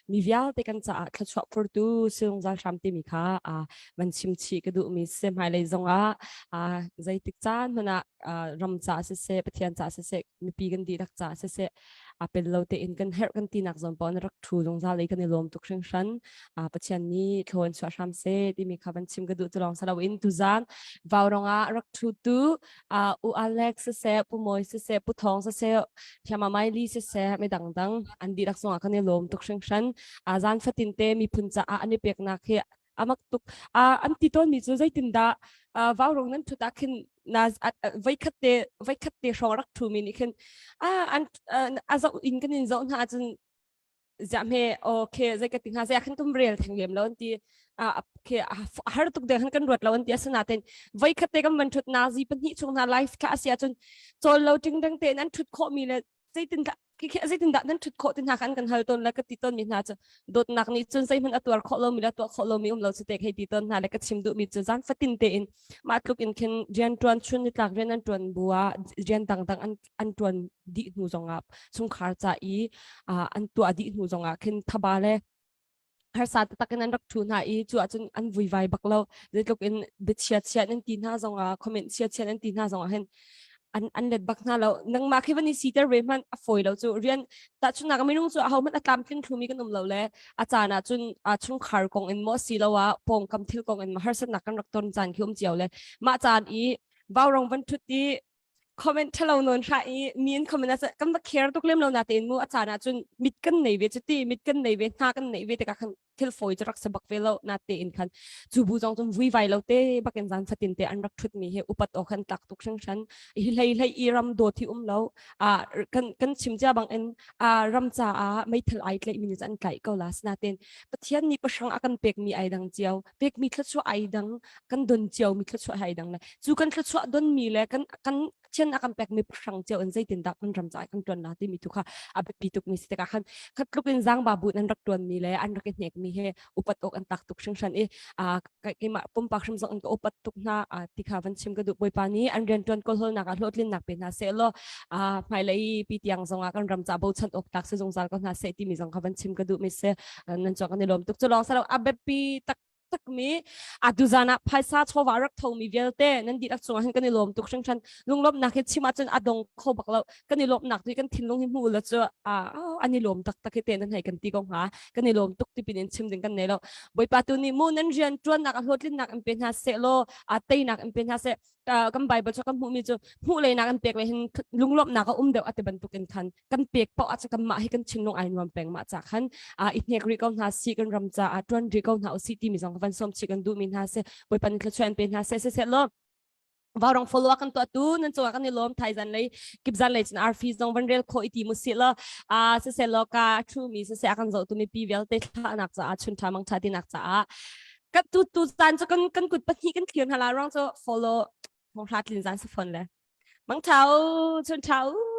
mi vialte kan caah thluachuah phurtu si zungzal hram timi kha van chim chih ka duhmi si hmailei zongah zeitik caan hmanh ah ram caah siseh Pathian caah siseh mipi kan dihlak caah siseh a pel lo tein kan herh kan tinak zawn paoh na rak ṭhu zungzal i kan i lawm tuk hringhran. Pathian nih thlawn chuah hram seh timi kha van chim ka duh tu lawng si loin tuzaan vaurong ah rak ṭhu tu U Alex siseh, Pu Mawi siseh, Pu Thawng siseh, Thiama Maili siseh, mi dangdang an dihlak zongah kan i lawm tuk hringhran. Zan fatin te miphun caah an i peknak hi amak tuk. An ti tawnmi cu zeitindah vaurong nan ṭhut ah khin na voikhat te voikhat te hrawng rak ṭhumi nih khin an a zoh in kan in zoh hna ahcun ziah hme okay zei ka ti hnga zei ah khan kan rel theng lem lo an ti okay har tuk deng khan kan ruat lo an ti asinain voikhat te kan van ṭhut na zi pahnih chung hna live kha a si ahcun cawl lo ṭing deng tein an ṭhut khawh mi le zeitin dah zeitin dah nan ṭhut khawh ti hna kha an kan hal tawn le ka ti tawn mi hna cu dawtnak nih cun zeihmanh a tuar khawh lomi le tuah khawh lomi um lo cu te hei ti tawn hna le ka chim duhmi cu zan fatin tein mah tluk in khin rian ṭuan chun nitlak rian an ṭuan bu ah rian dangdang an an ṭuan dih hnu zongah chungkhar ca i an tuah dih hnu zongah khin thaba le harsa taktak in an rak ṭhu hna i cu ahcun an vuivai bak lo zeitluk in biachia chia nan ti hna zongah comment chia chia nan ti hna zongah hin an an let bak hna lo nangmah khi van i siter ve hmanh a fawi lo cu rian tahchunnak minung cu aho hmanh a tlamtling thlumi kan um lo le a caan ah cun a chungkhar kong in maw si lo ah pawngkam thil kong in maw harsatnak kan rak ton caan khi um cio le mah caan i vaurong van ṭhut i comment ṭhalo nawn hra i mi in comment ah kan va care tuk lem lo na tein mu a caan ah cun mit kan nei ve cuti mit kan nei ve hna kan nei ve tikah khan thil fawi cu rak si bak ve lo na tein khan cu bu zong cun vui vai lo te bakin zan fatin te an rak ṭhut mi hi upat awk khan tlak tuk hringhran hi hlei hlei i ram dawt hi um lo a kan kan chim cia bang in a ram caah meithal ai tlaih mi nih an tlaih ko la sinain Pathian nih pahrang a kan pek mi ai dang cio pek mi thluachuah ai dang kan don cio mi thluachuah hai dang le cu kan thluachuah don mi le kan kan Pathian a kan pek mi pahrang cio in zeitindah kan ram caah kan tuan la timi tu kha a biapi tuk mi si tikah khan khat tluk in zangba bu an rak tuan mi le an rak i hnek mi he upat awk an tak tuk hringhran i keimah pumpak hrim zong an ka upat tuk hna ti kha van chim ka duh Bawipa nih an rian tuan kawlhawlnak ah hlawhtlinnak pe hna seh law hmailei pi tiang zong ah kan ram ca bochan awk tlak si zungzal ko hna seh timi zong kha van chim ka duh mi si nan chuak kan i lawm tuk cu lawng salo a biapi tak takmi atu zan ah phaisa chawva rak thomi vialte nan dihlak cungah hin kan i lawm tuk hringhran lunglawmhnak hi chim ahcun a dong kho bak lo kan i lawmhnak tu kan thinlung hi hmu la cu an i lawm taktak hi te nan hei kan ti ko hnga kan i lawm tuk tipin in chim ding kan nei lo bawipa tu nih mu nan rian ṭuannak a hlawhtlinnak in pe hna seh law a teinak in pe hna seh kan Bible cu kan hmuhmi cu hmuh leinak an pek le hin lunglawmhnak a um deuh a ti bantuk in khan kan pek paoh ah kan mah hi kan thinlung ai nuam peng mah ca khan i hnek rih ko hna si kan ram caah ṭuan rih ko hna usih timi zong van sawm chih kan duhmi hna si Bawipa nih thluachuah in pe hna seh seh law vaurong follow kan tuah tu nan cungah kan i lawm thai zan lei kip zan lei cun arfi zong van rel khawh i ti mu si law a se se law ka thu mi se se a kan zoh tu mi pi vialte thla nak caah chun tha mang tha ti nak caah kan tu tu zan cu kan kan kut pahnih kan clear hna la ruang cu follow thong hra tlin zan sa phone le mang thau chun thau.